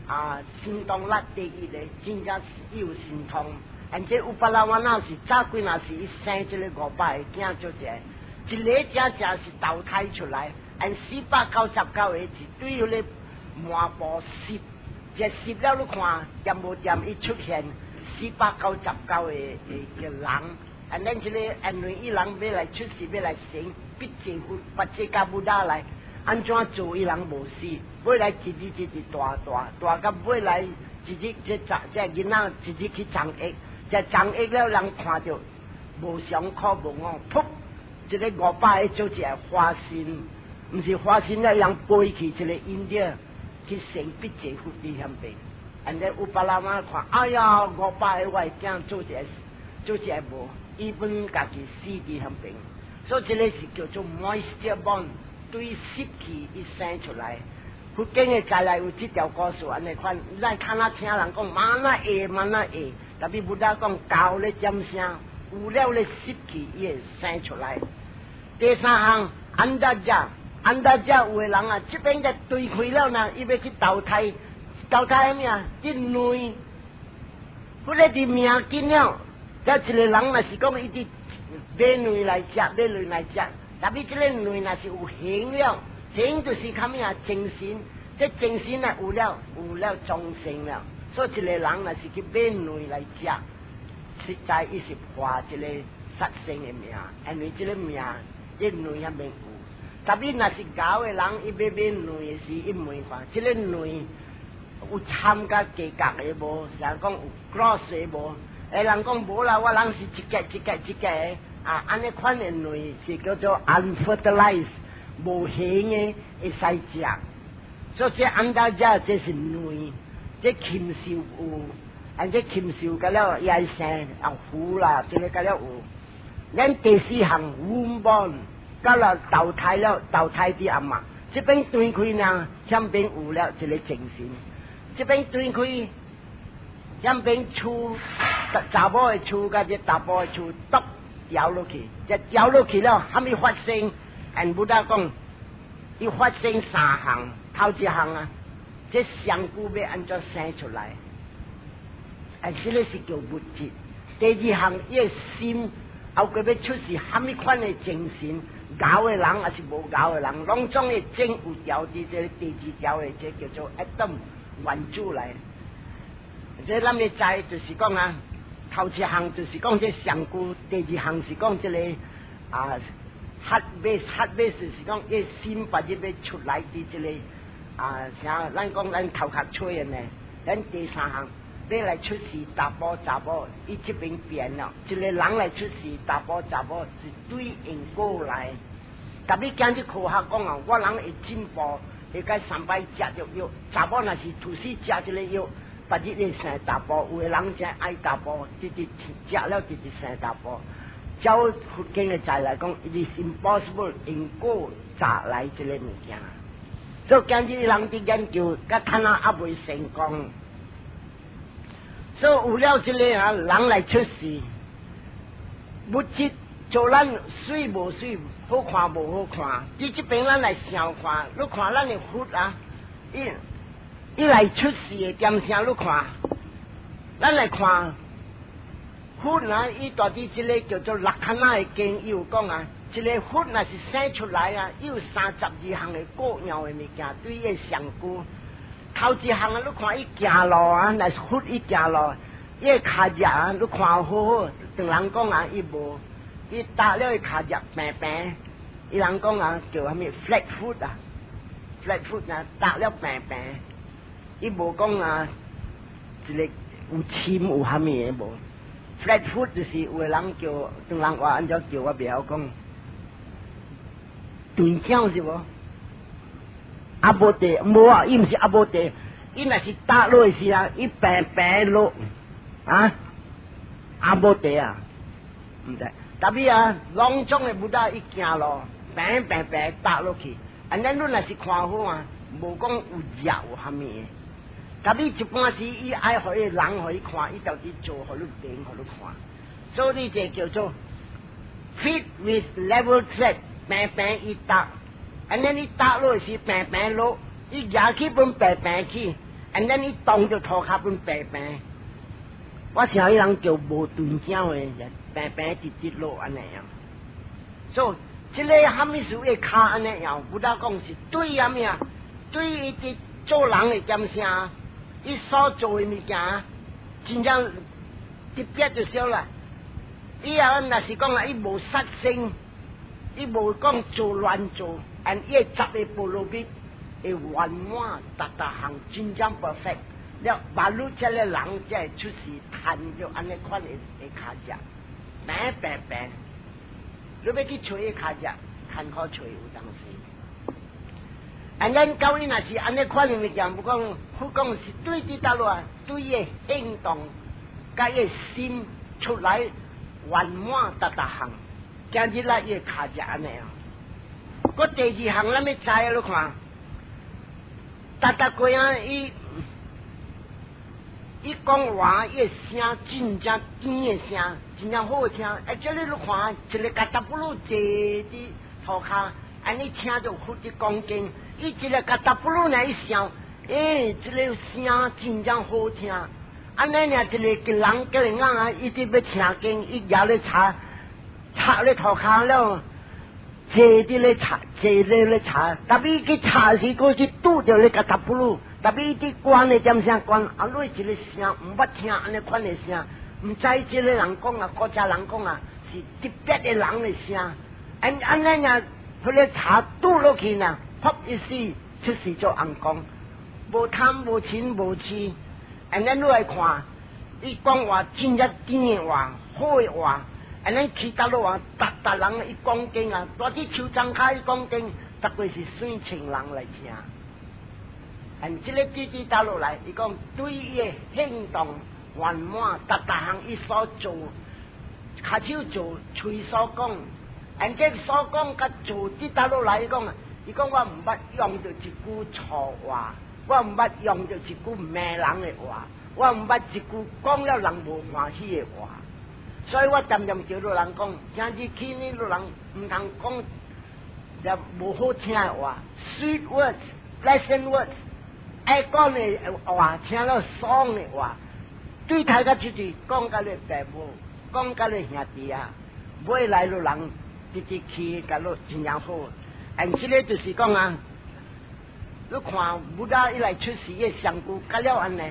A: 啊，神通力第一個，真正有神通。而這烏巴拉瓦那是早幾若是伊生這个500個囝做一個，一个正正是投胎出來，按499個是對彼个滿布濕，這濕了你看掂無掂？伊出現499個個人，啊，咱這个因為伊人欲來出世，欲來成，必淨佛，拔這甲 Buddha 來，按怎做伊人無死，尾來一日一日大大大到尾來一日這查這囡仔一日去長疫，這長疫了人看著無常苦無我，噗，這个500個做一個化身，毋是化身了人飛去一个印度去成必淨佛佇遐邊，按呢烏巴拉瑪看，哎呀，500個我的囝做一个做一个無，伊本家己死佇遐邊，所以這个是叫做 moisture born，對濕氣伊生出來。佛經的再來有這條故事，按呢款，咱較若聽人講，嘛那會嘛那會，特別 Buddha 講厚咧點聲，有了咧濕氣，伊會生出來。第三項，アンダジャ，アンダジャ有的人啊，這邊就對開了呢，伊欲去投胎，投胎啥物啊？佇卵，或者佇命根了，這一個人若是講伊佇買卵來食，買卵來食，特別這个卵若是有形了，形就是較物啊？精神，這精神啊有了，有了眾生了，所以一個人若是去買卵來食，實在伊是破這个殺生的命，因為這个命，這卵還免有。特別若是𠢕的人，伊欲買卵的時，伊問看，這个卵有參加價格的無？啥講有 cross 的無？欸，人講無啦，我人是一格一格一格的，啊，按呢款的卵是叫做 unfertilized，無形的會使食。所以這アンダジャ這是卵，這禽獸有，按這禽獸甲了也愛生啊虎啦，這个甲了有。咱第四項 womb born，到了投胎了，投胎佇阿媽，這邊斷開呢，向邊有了一个精神，這邊斷開，向邊厝，查某的厝佮這查埔的厝，篤掉落去，這掉落去了，蝦米發生？按 Buddha 講，伊發生三項，頭一項啊，這香菇欲按怎生出來？啊，這个是叫物質。第二項，伊的心後過欲出世，蝦米款的精神？𠢕的人抑是無𠢕的人，攏總會種有條佇這個第二條的，這叫做 atom 原子來。這咱欲知就是講啊，頭一項就是講這香菇，第二項是講這個啊，heart base，heart base 就是講伊心別日欲出來佇這個啊，像咱講咱頭殼吹的呢。咱第三項欲來出世查埔查某，伊這邊變了，一个人來出世查埔查某是對因果來。特別今日科學講啊，我人會進步，會該三擺食著藥，查某若是吐死食這个藥，別日會生查埔，有的人真愛查埔，直直食了直直生查埔。照佛經的在來講，it is impossible 因果咋來這个物件。所以今日人佇研究，佮看啊猶未成功。所以有了這个啊，人來出世，物質做咱媠無媠，好看無好看。佇這邊咱來想看，你看咱的佛啊，伊伊來出世的點聲，你看，咱來看佛啊，伊蹛佇這个叫做 Lakkhana 的經，伊有講啊，這个佛若是生出來啊，伊有32項的各樣的物件，對伊的上顧。頭一項啊，你看伊行路啊，若是佛伊行路，伊的跤跡啊，你看好好。唐人講啊，伊無，伊踏了伊跤跡平平，伊人講啊，叫啥物 flat foot 啊，flat foot 啊，踏了平平，伊無講啊，一个有深有啥物的無。flat foot 就是有的人叫，唐人話按怎叫我袂曉講，斷腳是無？阿無地，無啊，伊毋是阿無地，伊若是踏落去時啊，伊平平落，啊，阿無地啊，毋知。Tapi 啊，攏總的 Buddha 伊行路，平平平踏落去，按呢你若是看好啊，無講有跡有蝦米的。Tapi 一般時伊愛予伊人予伊看，伊就佇做予你明，予你看。所以這叫做 feet with level tread，平平伊踏。按呢伊踏落是平平落，伊舉起本平平起，按呢伊動著塗跤本平平。我想伊人叫無斷腳的，平平直直落按呢樣。所以，這个蝦米事會跤按呢樣？Buddha 講是對啥物啊？對伊佇做人的點聲，伊所做的物件，真正特別就少啦。伊啊，若是講啊，伊無殺生，伊無講做亂做。按伊十个波羅蜜會圓滿，逐逐項真正 perfect。了，馬路這個人才會出世，趁著按呢款的的跤跡，平平平。你欲去揣伊跤跡，艱苦揣有當時。按咱教伊若是按呢款的物件，不講，佛講是對佇佗落啊，對伊的行動，佮伊的心出來圓滿逐逐項，今日來伊的跤跡按呢啊。閣第二項，咱欲知啊，你看，逐逐過啊，伊伊講話，伊的聲真正甜的聲，真正好聽。啊，這裡你看，一个堅達布魯坐佇塗跤，按呢聽著佛佇講經，伊一个堅達布魯呢，伊想，欸，這个聲真正好聽。按呢爾一个人叫人啊，伊佇欲聽經，伊舉咧查，插咧塗跤了。坐佇咧查，坐咧咧查，tapi 伊去查時，閣去拄著咧堅達布魯，tapi 伊佇觀的點聲觀，啊，你一个聲毋捌聽按呢款的聲，毋知這个人講啊，國家人講啊，是特別的人的聲，按按呢爾，彼个查拄落去呢，噗一死，出世做尪公，無貪無嗔無痴，按呢你來看，伊講話真正甜的話，好的話。按呢去佗落啊，逐逐人伊講經啊，蹛佇樹叢跤伊講經，逐個是媠千人來聽。按這个佇佇佗落來，伊講對伊的行動圓滿，逐逐項伊所做，跤手做，喙所講，按這所講佮做佇佗落來，伊講，伊講我毋捌用著一句錯話，我毋捌用著一句罵人的話，我毋捌一句講了人無歡喜的話。所以我常常叫路人講，今日起呢，路人毋通講也無好聽的話，sweet words、pleasant words，愛講的話聽了爽的話，對大家出去講佮你爸母，講佮你兄弟啊，尾來路人直直去佮你真正好。按這个就是講啊，你看 Buddha 伊來出世的上古，佮了按呢，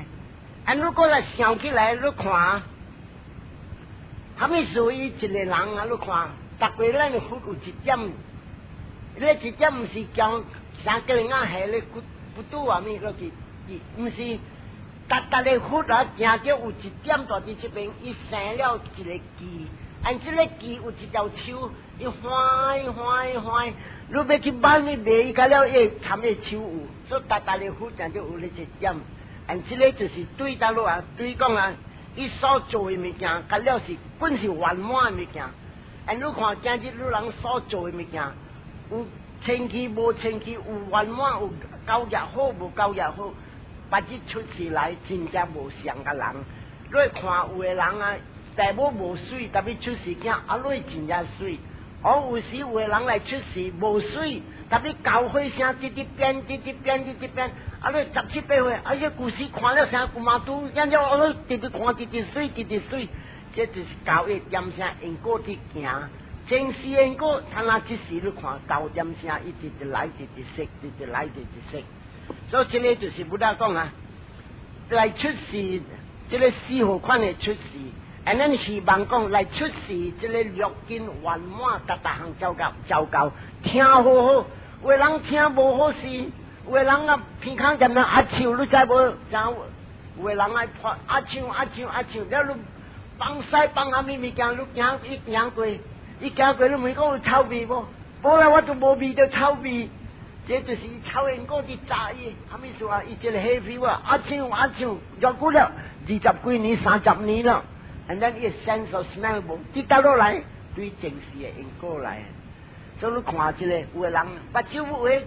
A: 按如果來想起來，你看。蝦米事？伊一個人啊，你看，逐個咱佛有一點，你一點毋是將三個人啊下咧骨不拄啊物落去，毋是，逐逐个佛啊，誠著有一點蹛佇這邊，伊生了一个枝，按這个枝有一條樹，伊歡歡歡，你欲去挽伊袂，伊到了伊會參伊樹有，所以逐逐个佛誠著有咧一點，按這个就是對佗落啊，對講啊。伊所做的物件，佮了是本是圓滿的物件。按你看今日你人所做的物件，有清氣無清氣，有圓滿有教業好無教業好，別日出世來真正無相共人。你會看有的人啊，爸母無媠，特別出世囝，啊，你真正媠。哦，有時有的人來出世無媠，特別教會聲直直變，直直變，直直變。啊，你十七八歲，啊，這故事看了聲古馬都，然後我直直看，直直媠，直直媠。這就是交易點聲因果佇行，前世因果，他若這時你看交點聲，一直直來，直直說，直直來，直直說。所以這个就是 Buddha 講啊，來出世，這个四號款的出世，and 咱希望講來出世，這个六根圓滿，逐逐項照夠照夠，聽好好，有的人聽無好勢，有的人啊鼻孔踮那阿笑，你知無？知有的人愛破阿笑阿笑阿笑，了你放屎放啥物物件，你行伊行過，伊行過，你問講有臭味無？無啦，我都無味著臭味。這就是伊臭因果佇炸伊，啥物事啊？伊這个黑皮啊，阿笑阿笑，偌久了，二十幾年、三十年了，and then 伊 sense of smell 無，跌倒落來，對前世的因果來。所以你看這个，有的人目睭有的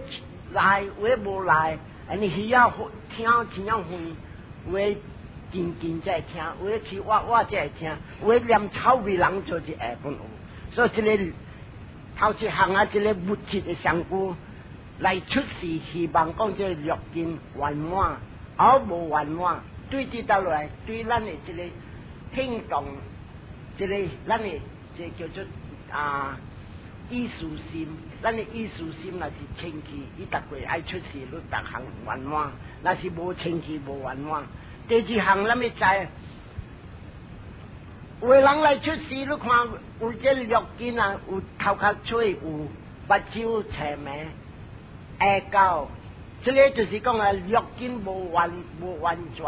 A: 來，有的無來，啊你耳仔聽真正遠，有的近近才會聽，有的去挖挖才會聽，有的連臭味人做一下本有。所以這个頭一項啊，這个物質的身軀來出世，希望講這个六根圓滿，而無圓滿，對佇倒落來，對咱的這个行動，這个咱的這叫做啊意識心，咱的意識心若是清氣，伊逐過愛出世，你逐項圓滿；若是無清氣，無圓滿。第二項，咱欲知，有的人來出世，你看有這六根啊，有頭殼喙，有目睭、青眉、耳狗，這个就是講啊，六根無完無完全。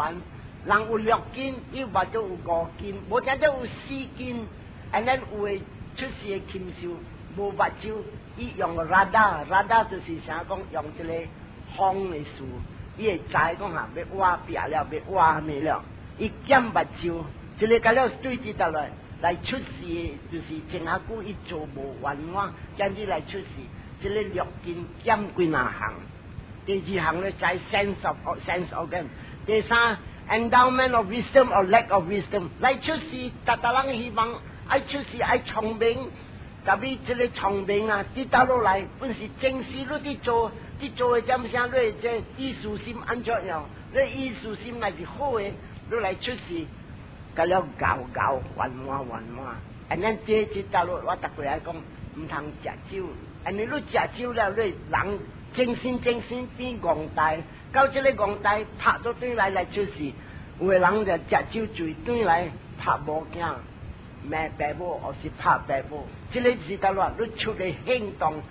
A: 人有六根，伊目睭有五根，無聽說有四根。and then 有的出世的禽獸無目睭，伊用 radar，radar 就是啥講用這个風的事，伊會知講哈欲挖壁了，欲挖啥物了，伊減目睭，這个甲了對佇倒來來出世，就是前下久伊做無圓滿，今日來出世，這个六根減幾若項。第二項咧，在 sense of sense organ。第三，endowment of wisdom or lack of wisdom。來出世，逐逐人希望愛出世愛聰明，特別這个聰明啊，佇倒落來，本是前世你佇做，佇做的點啥，你這意識心按怎樣？你意識心若是好的，你來出世，甲了𠢕𠢕圓滿圓滿。and 咱這這倒落，我逐過來講，毋通食酒，因為你食酒了，你人精神精神變戇呆，到這个戇呆拍做轉來來出世，有的人就食酒醉轉來拍某囝，罵爸母，或是拍爸母，這个是倒落你出的行動，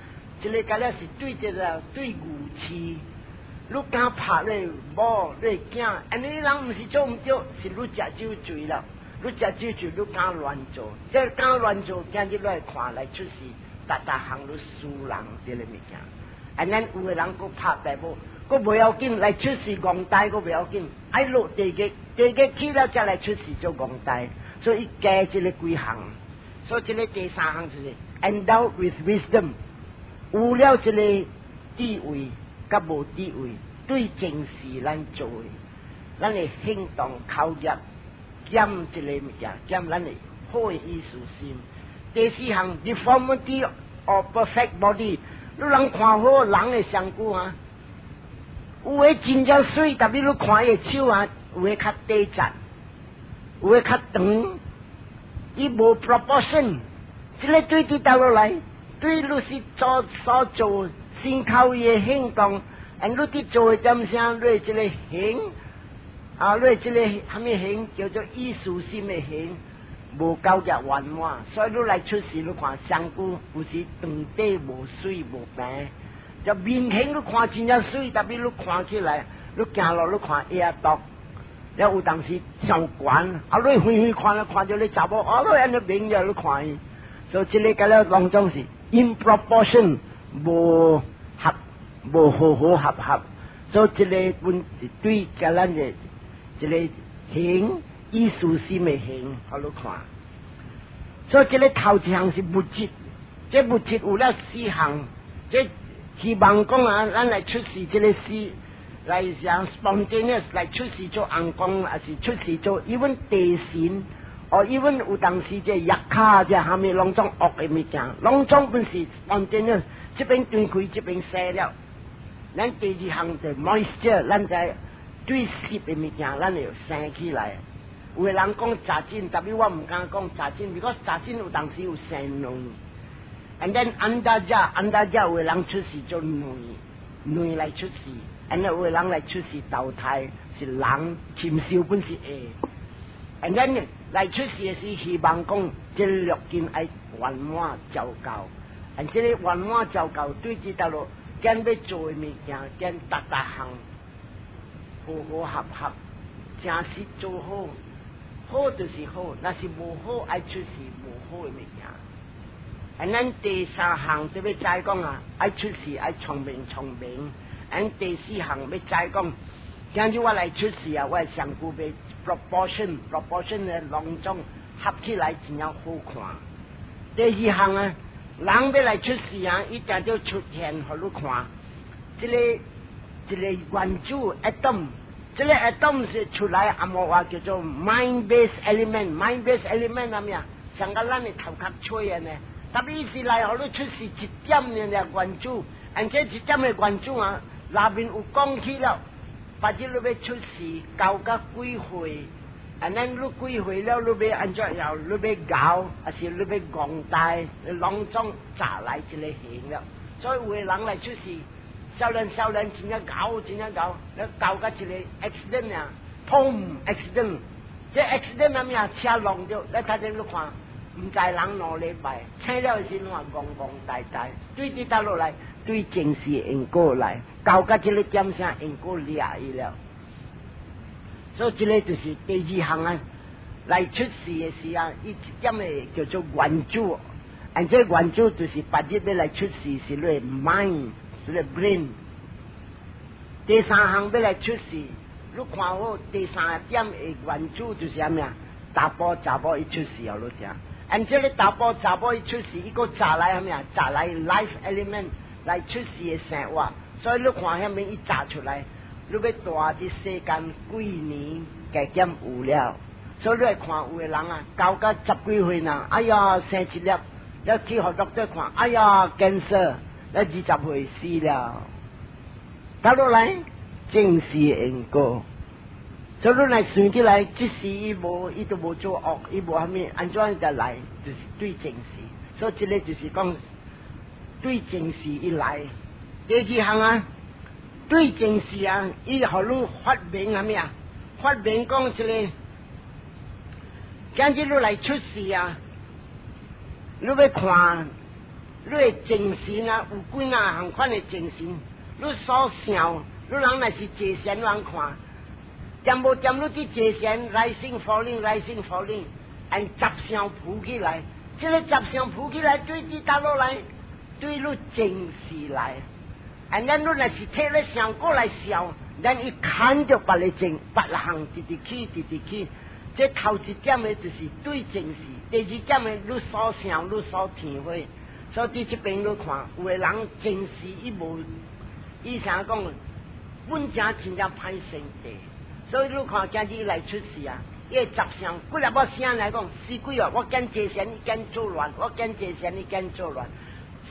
A: 這个敢若是對這个對牛痴，你敢拍你某你囝，因為人毋是做毋對，是你食酒醉了，你食酒醉你敢亂做，這敢亂做，今日來看來出世，逐逐項你輸人這个物件。啊，咱有的人閣拍爸母，閣無要緊來出世戇呆，閣無要緊，愛落地獄，地獄去了才來出世做戇呆，所以加這个幾項，所以這个第三項就是 endowed with wisdom，有了這个智慧，佮無智慧，對前世咱做的，咱的行動口業減這个物件，減咱的好的意識心。第四項，deformity of perfect body。你人看好人的身軀啊，有的真正媠，特別你看伊的手啊，有的較短節，有的較長，伊無 proportion。這个對佇倒落來，對你是做所做身口意的行動，and 你佇做的點啥，你這个行啊，你這个啥物行叫做意識心的行，無夠只圓滿，所以你來出世，你看身軀有時長短無媠無平，就面型你看真正媠，特別你看起來，你行路你看會毒，了有當時上懸，啊你遠遠看咧看著你查某，啊你按呢面了你看伊，所以這个甲了攏總是 in proportion 無合無好好合合，所以這个本是對甲咱的這个形意識心的形，予你看。所以這个頭一項是物質，這物質有了四項，這希望講啊，咱來出世這个四，來像 spontaneous 來出世做尪公，還是出世做 even 地神，哦，even 有當時這藥卡這蝦米攏總惡的物件，攏總本是 spontaneous，這邊斷開，這邊生了。咱第二項就 moisture，咱在對濕的物件，咱會生起來。有的人講雜菌，但是我毋敢講雜菌，如果雜菌有當時有生卵。And then 安達遮，安達遮有的人出世做卵，卵來出世，and then 有的人來出世投胎是人，禽獸本是會。And then 來出世的時，希望講這六根愛圓滿照夠，and 這個圓滿照夠對這條路，揀欲做的物件，揀逐逐項和和合合，誠實做好，好就是好，若是無好，愛出世無好的物件。啊，咱第三項就欲知講啊，愛出世愛聰明聰明。咱第四項欲知講，今日我來出世啊，我的身軀欲 proportion proportion 的攏總合起來真正好看。第二項啊，人欲來出世啊，一定要出現予你看。這个一个原子 atom，這个 atom 是出來紅毛話叫做 mind base element，mind base element 係咩啊？像個咱的頭殼吹的呢。特別是來予你出世一點爾爾原子，而且一點的原子啊，內面有講起了，別日你欲出世，到甲幾歲？按呢你幾歲了？你欲按怎樣？你欲𠢕，還是你欲戇呆？攏總炸來一个形了。所以有的人來出世，少年少年真正𠢕，真正𠢕，你𠢕甲一個 accident 啊，砰 accident，這 accident 啊咩？車撞著，你睇見你看，毋知人2禮拜，醒了時陣話戇戇呆呆，對佇倒落來，對前世因果來，到甲這个點聲因果掠伊了。所以這个就是第二項啊，來出世的時啊，伊一點的叫做原子，而這原子就是別日欲來出世是你的 mind，是你的 brain。第三項欲來出世，你看好第三點的原子就是啥物啊？查埔查某伊出世予你聽。按這个查埔查某伊出世，伊閣炸來啥物啊？炸來 life element 來出世的生活，所以你看遐物伊炸出來，你欲蹛佇世間幾年，加減有了。所以你會看有的人啊，到甲十幾歲呢，哎呀，生一粒，了去予 doctor 看，哎呀，cancer，了20歲死了。倒落來，前世因果。所以你來算起來，這世伊無，伊都無做惡，伊無蝦米，按怎就來，就是對前世。所以這个就是講對前世伊來。第二項啊，對前世啊，伊予你發明蝦米啊？發明講這个，今日你來出世啊，你欲看你的精神啊，有幾若項款的精神，你所想，你人若是坐禪人看。點無點你佇坐禪，rising falling rising falling，按雜想浮起來，這个雜想浮起來對佇佗落來，對你前世來。按咱你若是摕咧想過來想，咱伊看著別个前別項直直去，直直去。這頭一點的就是對前世，第二點的你所想，你所體會。所以佇這邊你看，有的人前世伊無，伊啥講，本正真正歹生地。所以你看今日來出世啊，伊會雜想，幾粒我聲來講，死鬼哦！我揀坐禪，伊揀作亂；我揀坐禪，伊揀作亂，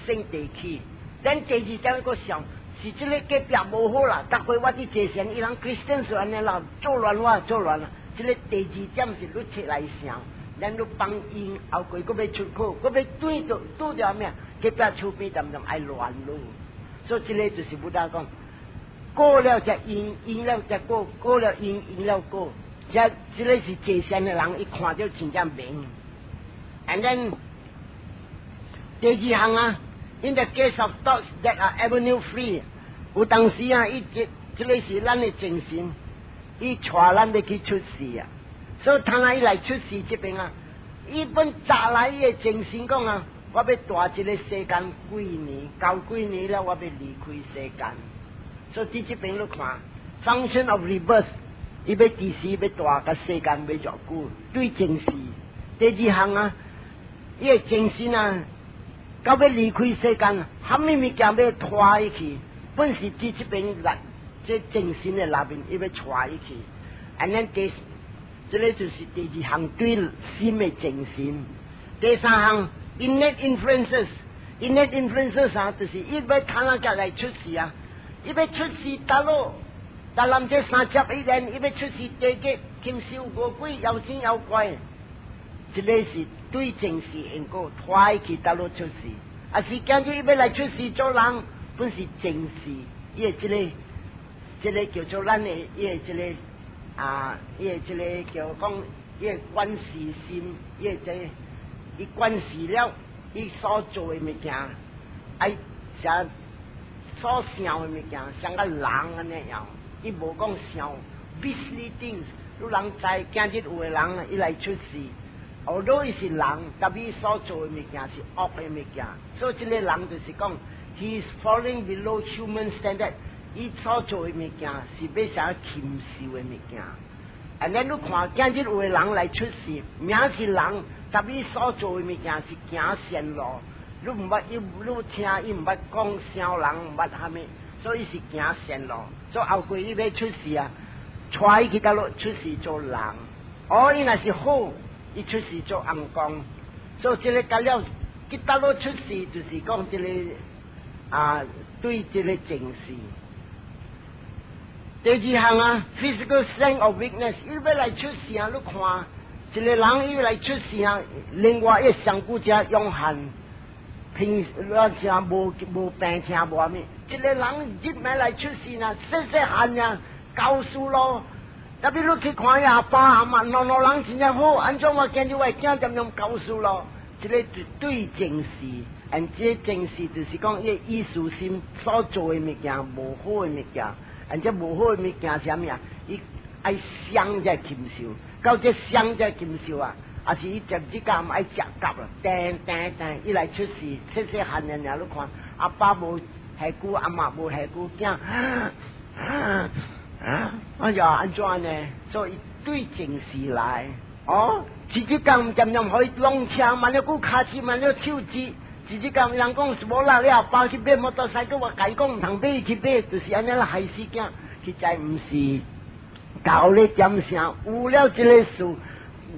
A: 生地氣。咱第二點閣想，是這个隔壁無好啦。逐回我佇坐禪，伊人 Christian 是按呢啦，作亂我作亂啦。這个第二點是你提來想，咱你放因後過閣欲出口，閣欲對著拄著咩？隔壁厝邊淡淡愛亂囉。所以這个就是 Buddha 講。過了才因，因了才果，過了因，因了果。這這个是坐禪的人，伊看著真正明。And then 第二項啊，in the case of thoughts that are avenue free，有當時啊，伊這這个是咱的精神，伊帶咱欲去出世啊。所以當伊來出世這邊啊，伊本早來伊的精神講啊，我欲蹛這个世間幾年，夠幾年了，我欲離開世間。所以佇這邊你看，function of rebirth，伊欲幾時欲蹛個世間欲偌久，對前世。第二項啊，伊的精神啊，到欲離開世間，蝦米物件欲拖伊去，本是佇這邊來，這精神的內面，伊欲帶伊去。And then 第，這个就是第二項對心的精神。第三項，innate influences，innate influences 啊，就是伊欲趁哪個來出世啊，伊欲出世佗落，但臨這31年，伊欲出世地極，禽獸餓鬼妖精妖怪，這个是對前世因果拖去佗落出世，啊是今日伊欲來出世做人，本是前世，伊的這个，這个叫做咱的，伊的這个啊，伊的這個叫講，伊的觀世心，伊的這個，伊觀世了，伊所做的物件，愛啥所想的物件，像個人按呢樣，伊無講想 beastly things，你人知今日有的人伊來出世，although 伊是人，但伊所做的物件是惡的物件，所以這個人就是講，he is falling below human standard。伊所做的物件是欲啥禽獸的物件。And then 你看今日有的人來出世，名是人，但伊所做的物件是行善路。你毋捌伊，你聽伊毋捌講傷人，毋捌蝦米，所以是行善路。所以後過伊欲出世啊，帶伊去佗落出世做人。哦，伊若是好，伊出世做尪公。所以這个甲了去佗落出世，就是講這个啊，對這个前世。第二項啊，physical strength or weakness，伊欲來出世啊，你看一个人伊欲來出世啊，另外一個上古者勇悍，平我正無無病痛無啥物，一个人入來來出世啊，細細漢啊，教書咯。特別你去看伊阿爸阿媽，兩老人真正好，按怎我見著我的囝點樣教書咯？這个對前世，and 這前世就是講伊意思心所做的物件，無好的物件。and 這無好的物件是啥物啊？伊愛傷這禽獸，到這傷這禽獸啊，抑是伊食這工愛食甲啦，定定定，伊來出世，細細漢爾爾，你看阿爸無下久，阿媽無下久，囝，哎呀，按怎呢？所以對前世來，哦，一日工漸漸予伊弄車，慢了久跤手，慢了手指。一日工人講是無啦，你阿爸去買摩托車，我共伊講毋通買去買，就是按呢啦害死囝。實在毋是教你點聲，有了這个事，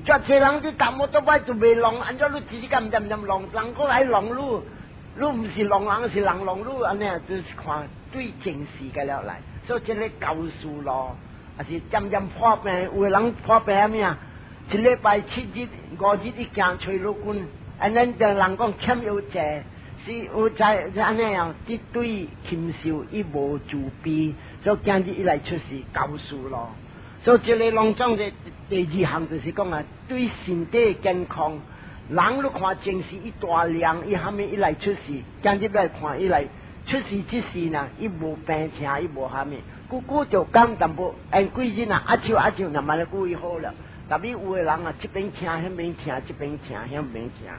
A: 遮濟人佇踏摩托車就袂弄，按怎你一日工漸漸弄，人閣來弄你，你毋是弄人，是人弄你，按呢就是看對前世個了來，所以這个教書咯，抑是漸漸破病，有的人破病啥物啊？一禮拜7日5日伊行揣律君。按呢就人講欠藥債，是有在按呢樣，這對禽獸伊無慈悲，所以今日伊來出世教書咯。所以這个攏總的第二項就是講啊，對身體健康，人你看前世伊大量，伊蝦米伊來出世，今日來看伊來出世之時呢，伊無病痛，伊無蝦米，久久就講淡薄，按幾日啊，壓手壓手，慢慢久伊好了。特別有的人啊，這邊痛，彼邊痛，這邊痛，彼邊痛。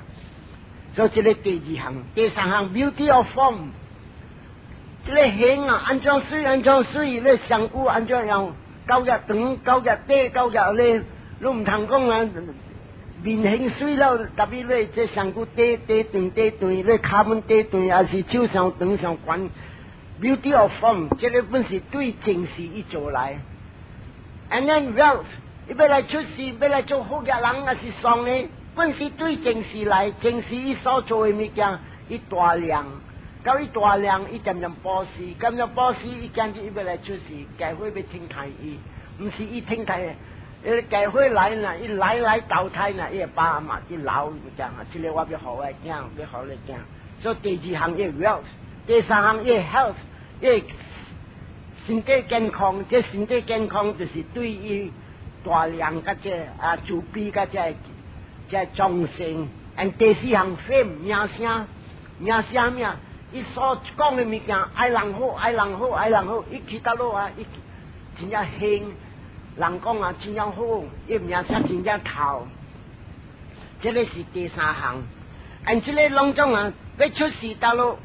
A: 所以這个第二項，第三項，beauty of form，這个形啊，按怎媠，按怎媠，你身軀按怎樣，夠額長，夠額短，夠額咧，你毋通講啊，面型媠了，特別你這身軀短短長短長，你跤門短長，抑是手傷長傷懸，beauty of form，這个本是對前世伊做來。And then wealth，伊欲來出世，欲來做好額人，抑是喪呢？本是對前世來，前世伊所做的物件，伊大量，到伊大量，伊漸漸布施，漸漸布施，伊今日伊欲來出世，教會欲聽待伊，毋是伊聽待，伊教會來呢，伊來來投胎呢，伊爸阿媽伊老物件啊，這个我欲予我的囝，欲予你囝。所以第二項伊 wealth，第三項伊 health，伊身體健康，這身體健康就是對伊大量佮這啊慈悲佮這這眾生。and 第四項 fame 名聲，名聲咩？伊所講的物件，愛人好，愛人好，愛人好，伊去佗落啊，伊真正興，人講啊，真正好，伊名聲真正頭。這个是第三項，and 這个攏總啊，欲出世佗落，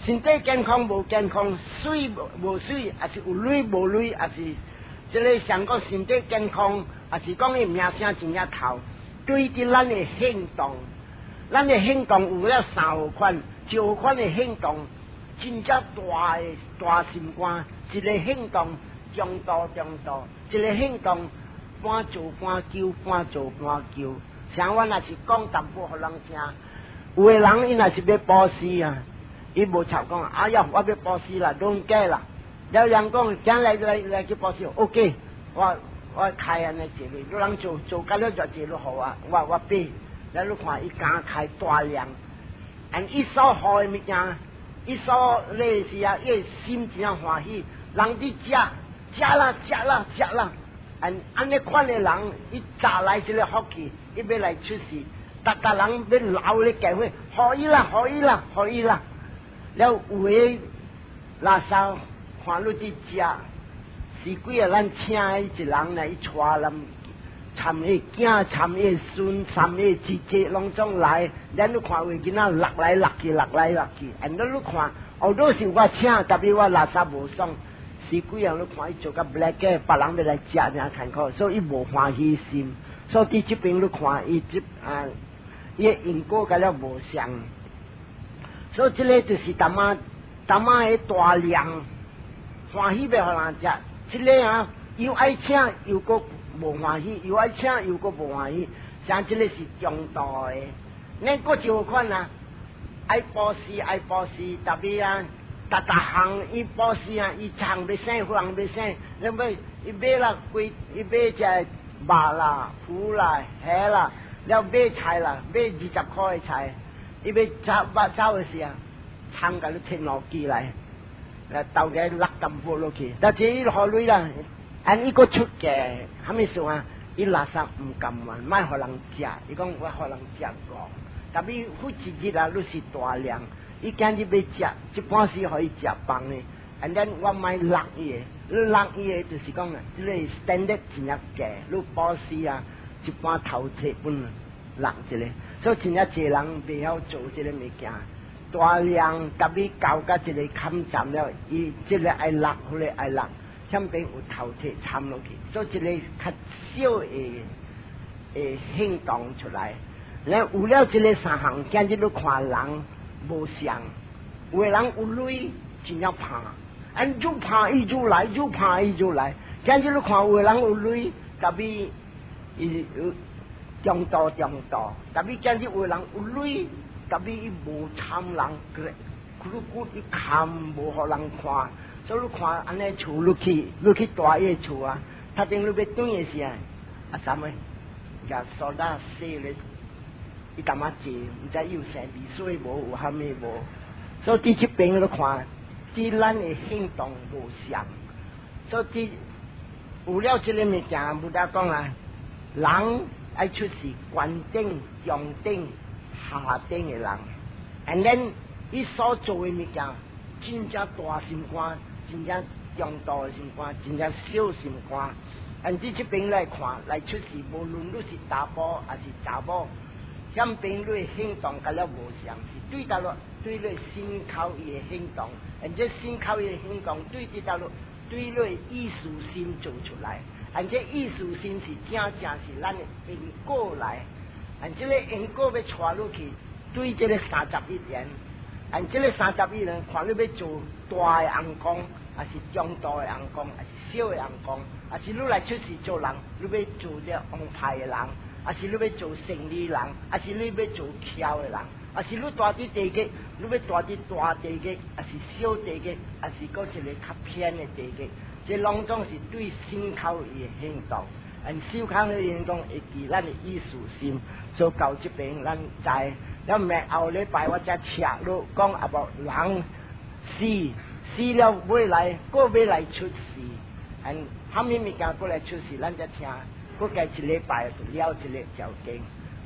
A: 身體健康無健康，媠無媠，抑是有鐳無鐳，抑是這个上個身體健康，抑是講伊名聲真正頭，對佇咱的行動，咱的行動有了三號款，一號款的行動，真正大的大心肝，一个行動中度中度，一個行動半做半求，半做半求。像我若是講淡薄予人聽，有的人伊若是欲布施啊，伊無插講，哎呀，我欲布施啦，攏假啦。有人講，今來來來去布施，OK，我開按呢一個，有人做做甲了就一個予我，我買，了你看伊敢開大量，按伊所予的物件，伊所咧是啊，伊的心真正歡喜，人佇食，食啦食啦食啦，按按呢款的人，伊早來這個福氣，伊欲來出世，逐逐人欲留咧教會，予伊啦，予伊啦，予伊啦，了有的垃圾看你佇食。是幾啊？咱請伊一人來，伊帶咱參伊囝、參伊孫、參伊姊姊，攏總來。咱你看有囡仔落來落去，落來落去。按你看，哦，都是我請，特別我垃圾無爽。是幾樣你看伊做甲 black 嘅，別人欲來食爾艱苦，所以伊無歡喜心。所以佇這邊你看伊這啊，伊的因果甲了無相。所以這个就是淡仔淡仔的大量歡喜欲予人食。這个啊，又愛請又閣無歡喜，又愛請又閣無歡喜，像這个是中度的。咱閣一有款啊，愛布施愛布施，特別啊，逐逐項伊布施啊，伊項欲省，彼項欲省，你買伊買啦幾，伊買隻肉啦、魚啦、蝦啦，了買菜啦，買20箍的菜，伊欲走欲走的時啊，葱共你提兩支來。來頭家落淡薄落去，但是伊予鐳啦，按伊閣出價，啥物事啊？伊垃圾毋甘願，莫予人食。伊講我予人食過，特別過一日啊，你是大量，伊今日欲食，這半時予伊食飯的，and then 我莫落伊的，你落伊的就是講啊，這个 standard 真正低，你布施啊，一般頭提本落一个，所以真正濟人袂曉做這个物件。大量特別到甲一個坎站了，伊這个愛落，彼个愛落，欠邊有頭提參落去，所以這个較少的會行動出來。了有了這个三項，今日你看人無相，有的人有鐳真正怕，按愈怕伊愈來，愈怕伊愈來。今日你看有的人有鐳，特別伊中度中度，特別今日有的人有鐳。特別伊無參人，佢佢伊看無予人看，所以你看按呢厝你去，你去蹛伊个厝啊，頭頂你欲轉的時啊，啊啥物，共蘇打洗咧，伊淡仔濟，毋知伊有生味水無，有啥物無，所以佇這邊你看，佇咱的行動無相，所以佇有了這个物件，佛陀講啊，人愛出世懸頂、中頂、下等的人，and then 伊所做的物件，真正大心肝，真正中度的心肝，真正小心肝。按佇這邊來看，來出世，無論你是查埔抑是查某，向邊你的行動佮了無相，是對佗落對你身口意的行動，按這身口意的行動對佇佗落對你意識心做出來，按這意識心是正正是咱的因果來。按這个因果欲帶落去，對這个三十一緣，按這个三十一緣，看你欲做大的尪公，抑是中度的尪公，抑是小的尪公，抑是你來出世做人，你欲做這王牌的人，抑是你欲做生理人，抑是你欲做巧的人，抑是你蹛佇地獄，你欲蹛佇大地獄，抑是小地獄，抑是閣一个較偏的地獄，這攏總是對身口意的行動。按身口意行動會記咱的意識心，所以到這邊咱知，了明後禮拜我才切入講啊無人死死了欲來，閣欲來出世，按啥物物件閣來出世，咱才聽，閣加一禮拜就了這個條件，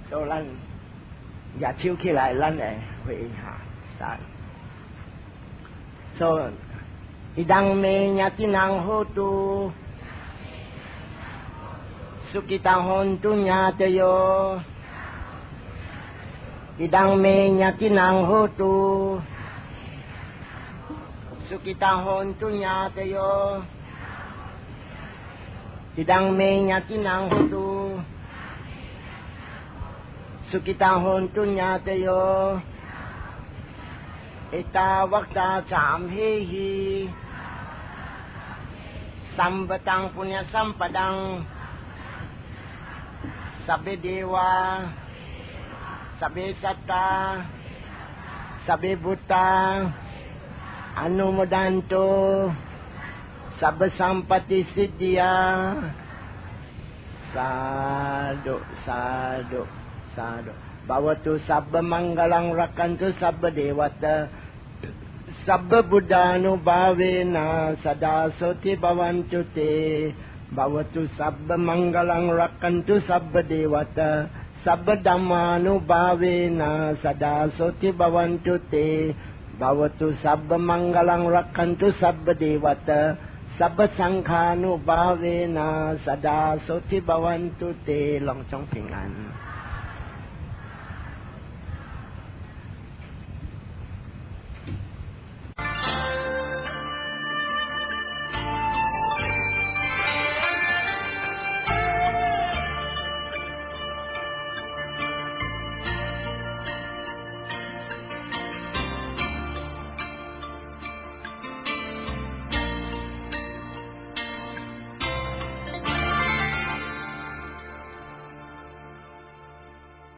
A: 所以咱舉手起來，咱來回下三。所以，idam me ñātinam hotu。Sukhita hontu ñātayo. Idam me ñātinam hotu. Sukhita hontu ñātayo. Idam me ñātinam hotu. Sukhita hontu ñātayo. Ettavata camhehi. Sambataṃ puññasampadaṃ. Sabbe devā, sabbe sattā, sabbe bhūtā, anumodantu, sabba sampatti siddhiyā. Sādhu, sādhu, sādhu. Bhavatu sabba maṅgalaṃ rakkhantu sabba devatā. Sabba buddhānubhāvena sadā soti bhavantu te. Bhavatu sabba maṅgalaṃ rakkhantu sabba devatā. Sabba dhammānubhāvena sadā soti bhavantu te. Bhavatu sabba maṅgalaṃ rakkhantu sabba devatā. Sabba saṅkhānubhāvena sadā soti bhavantu te. 攏總平安。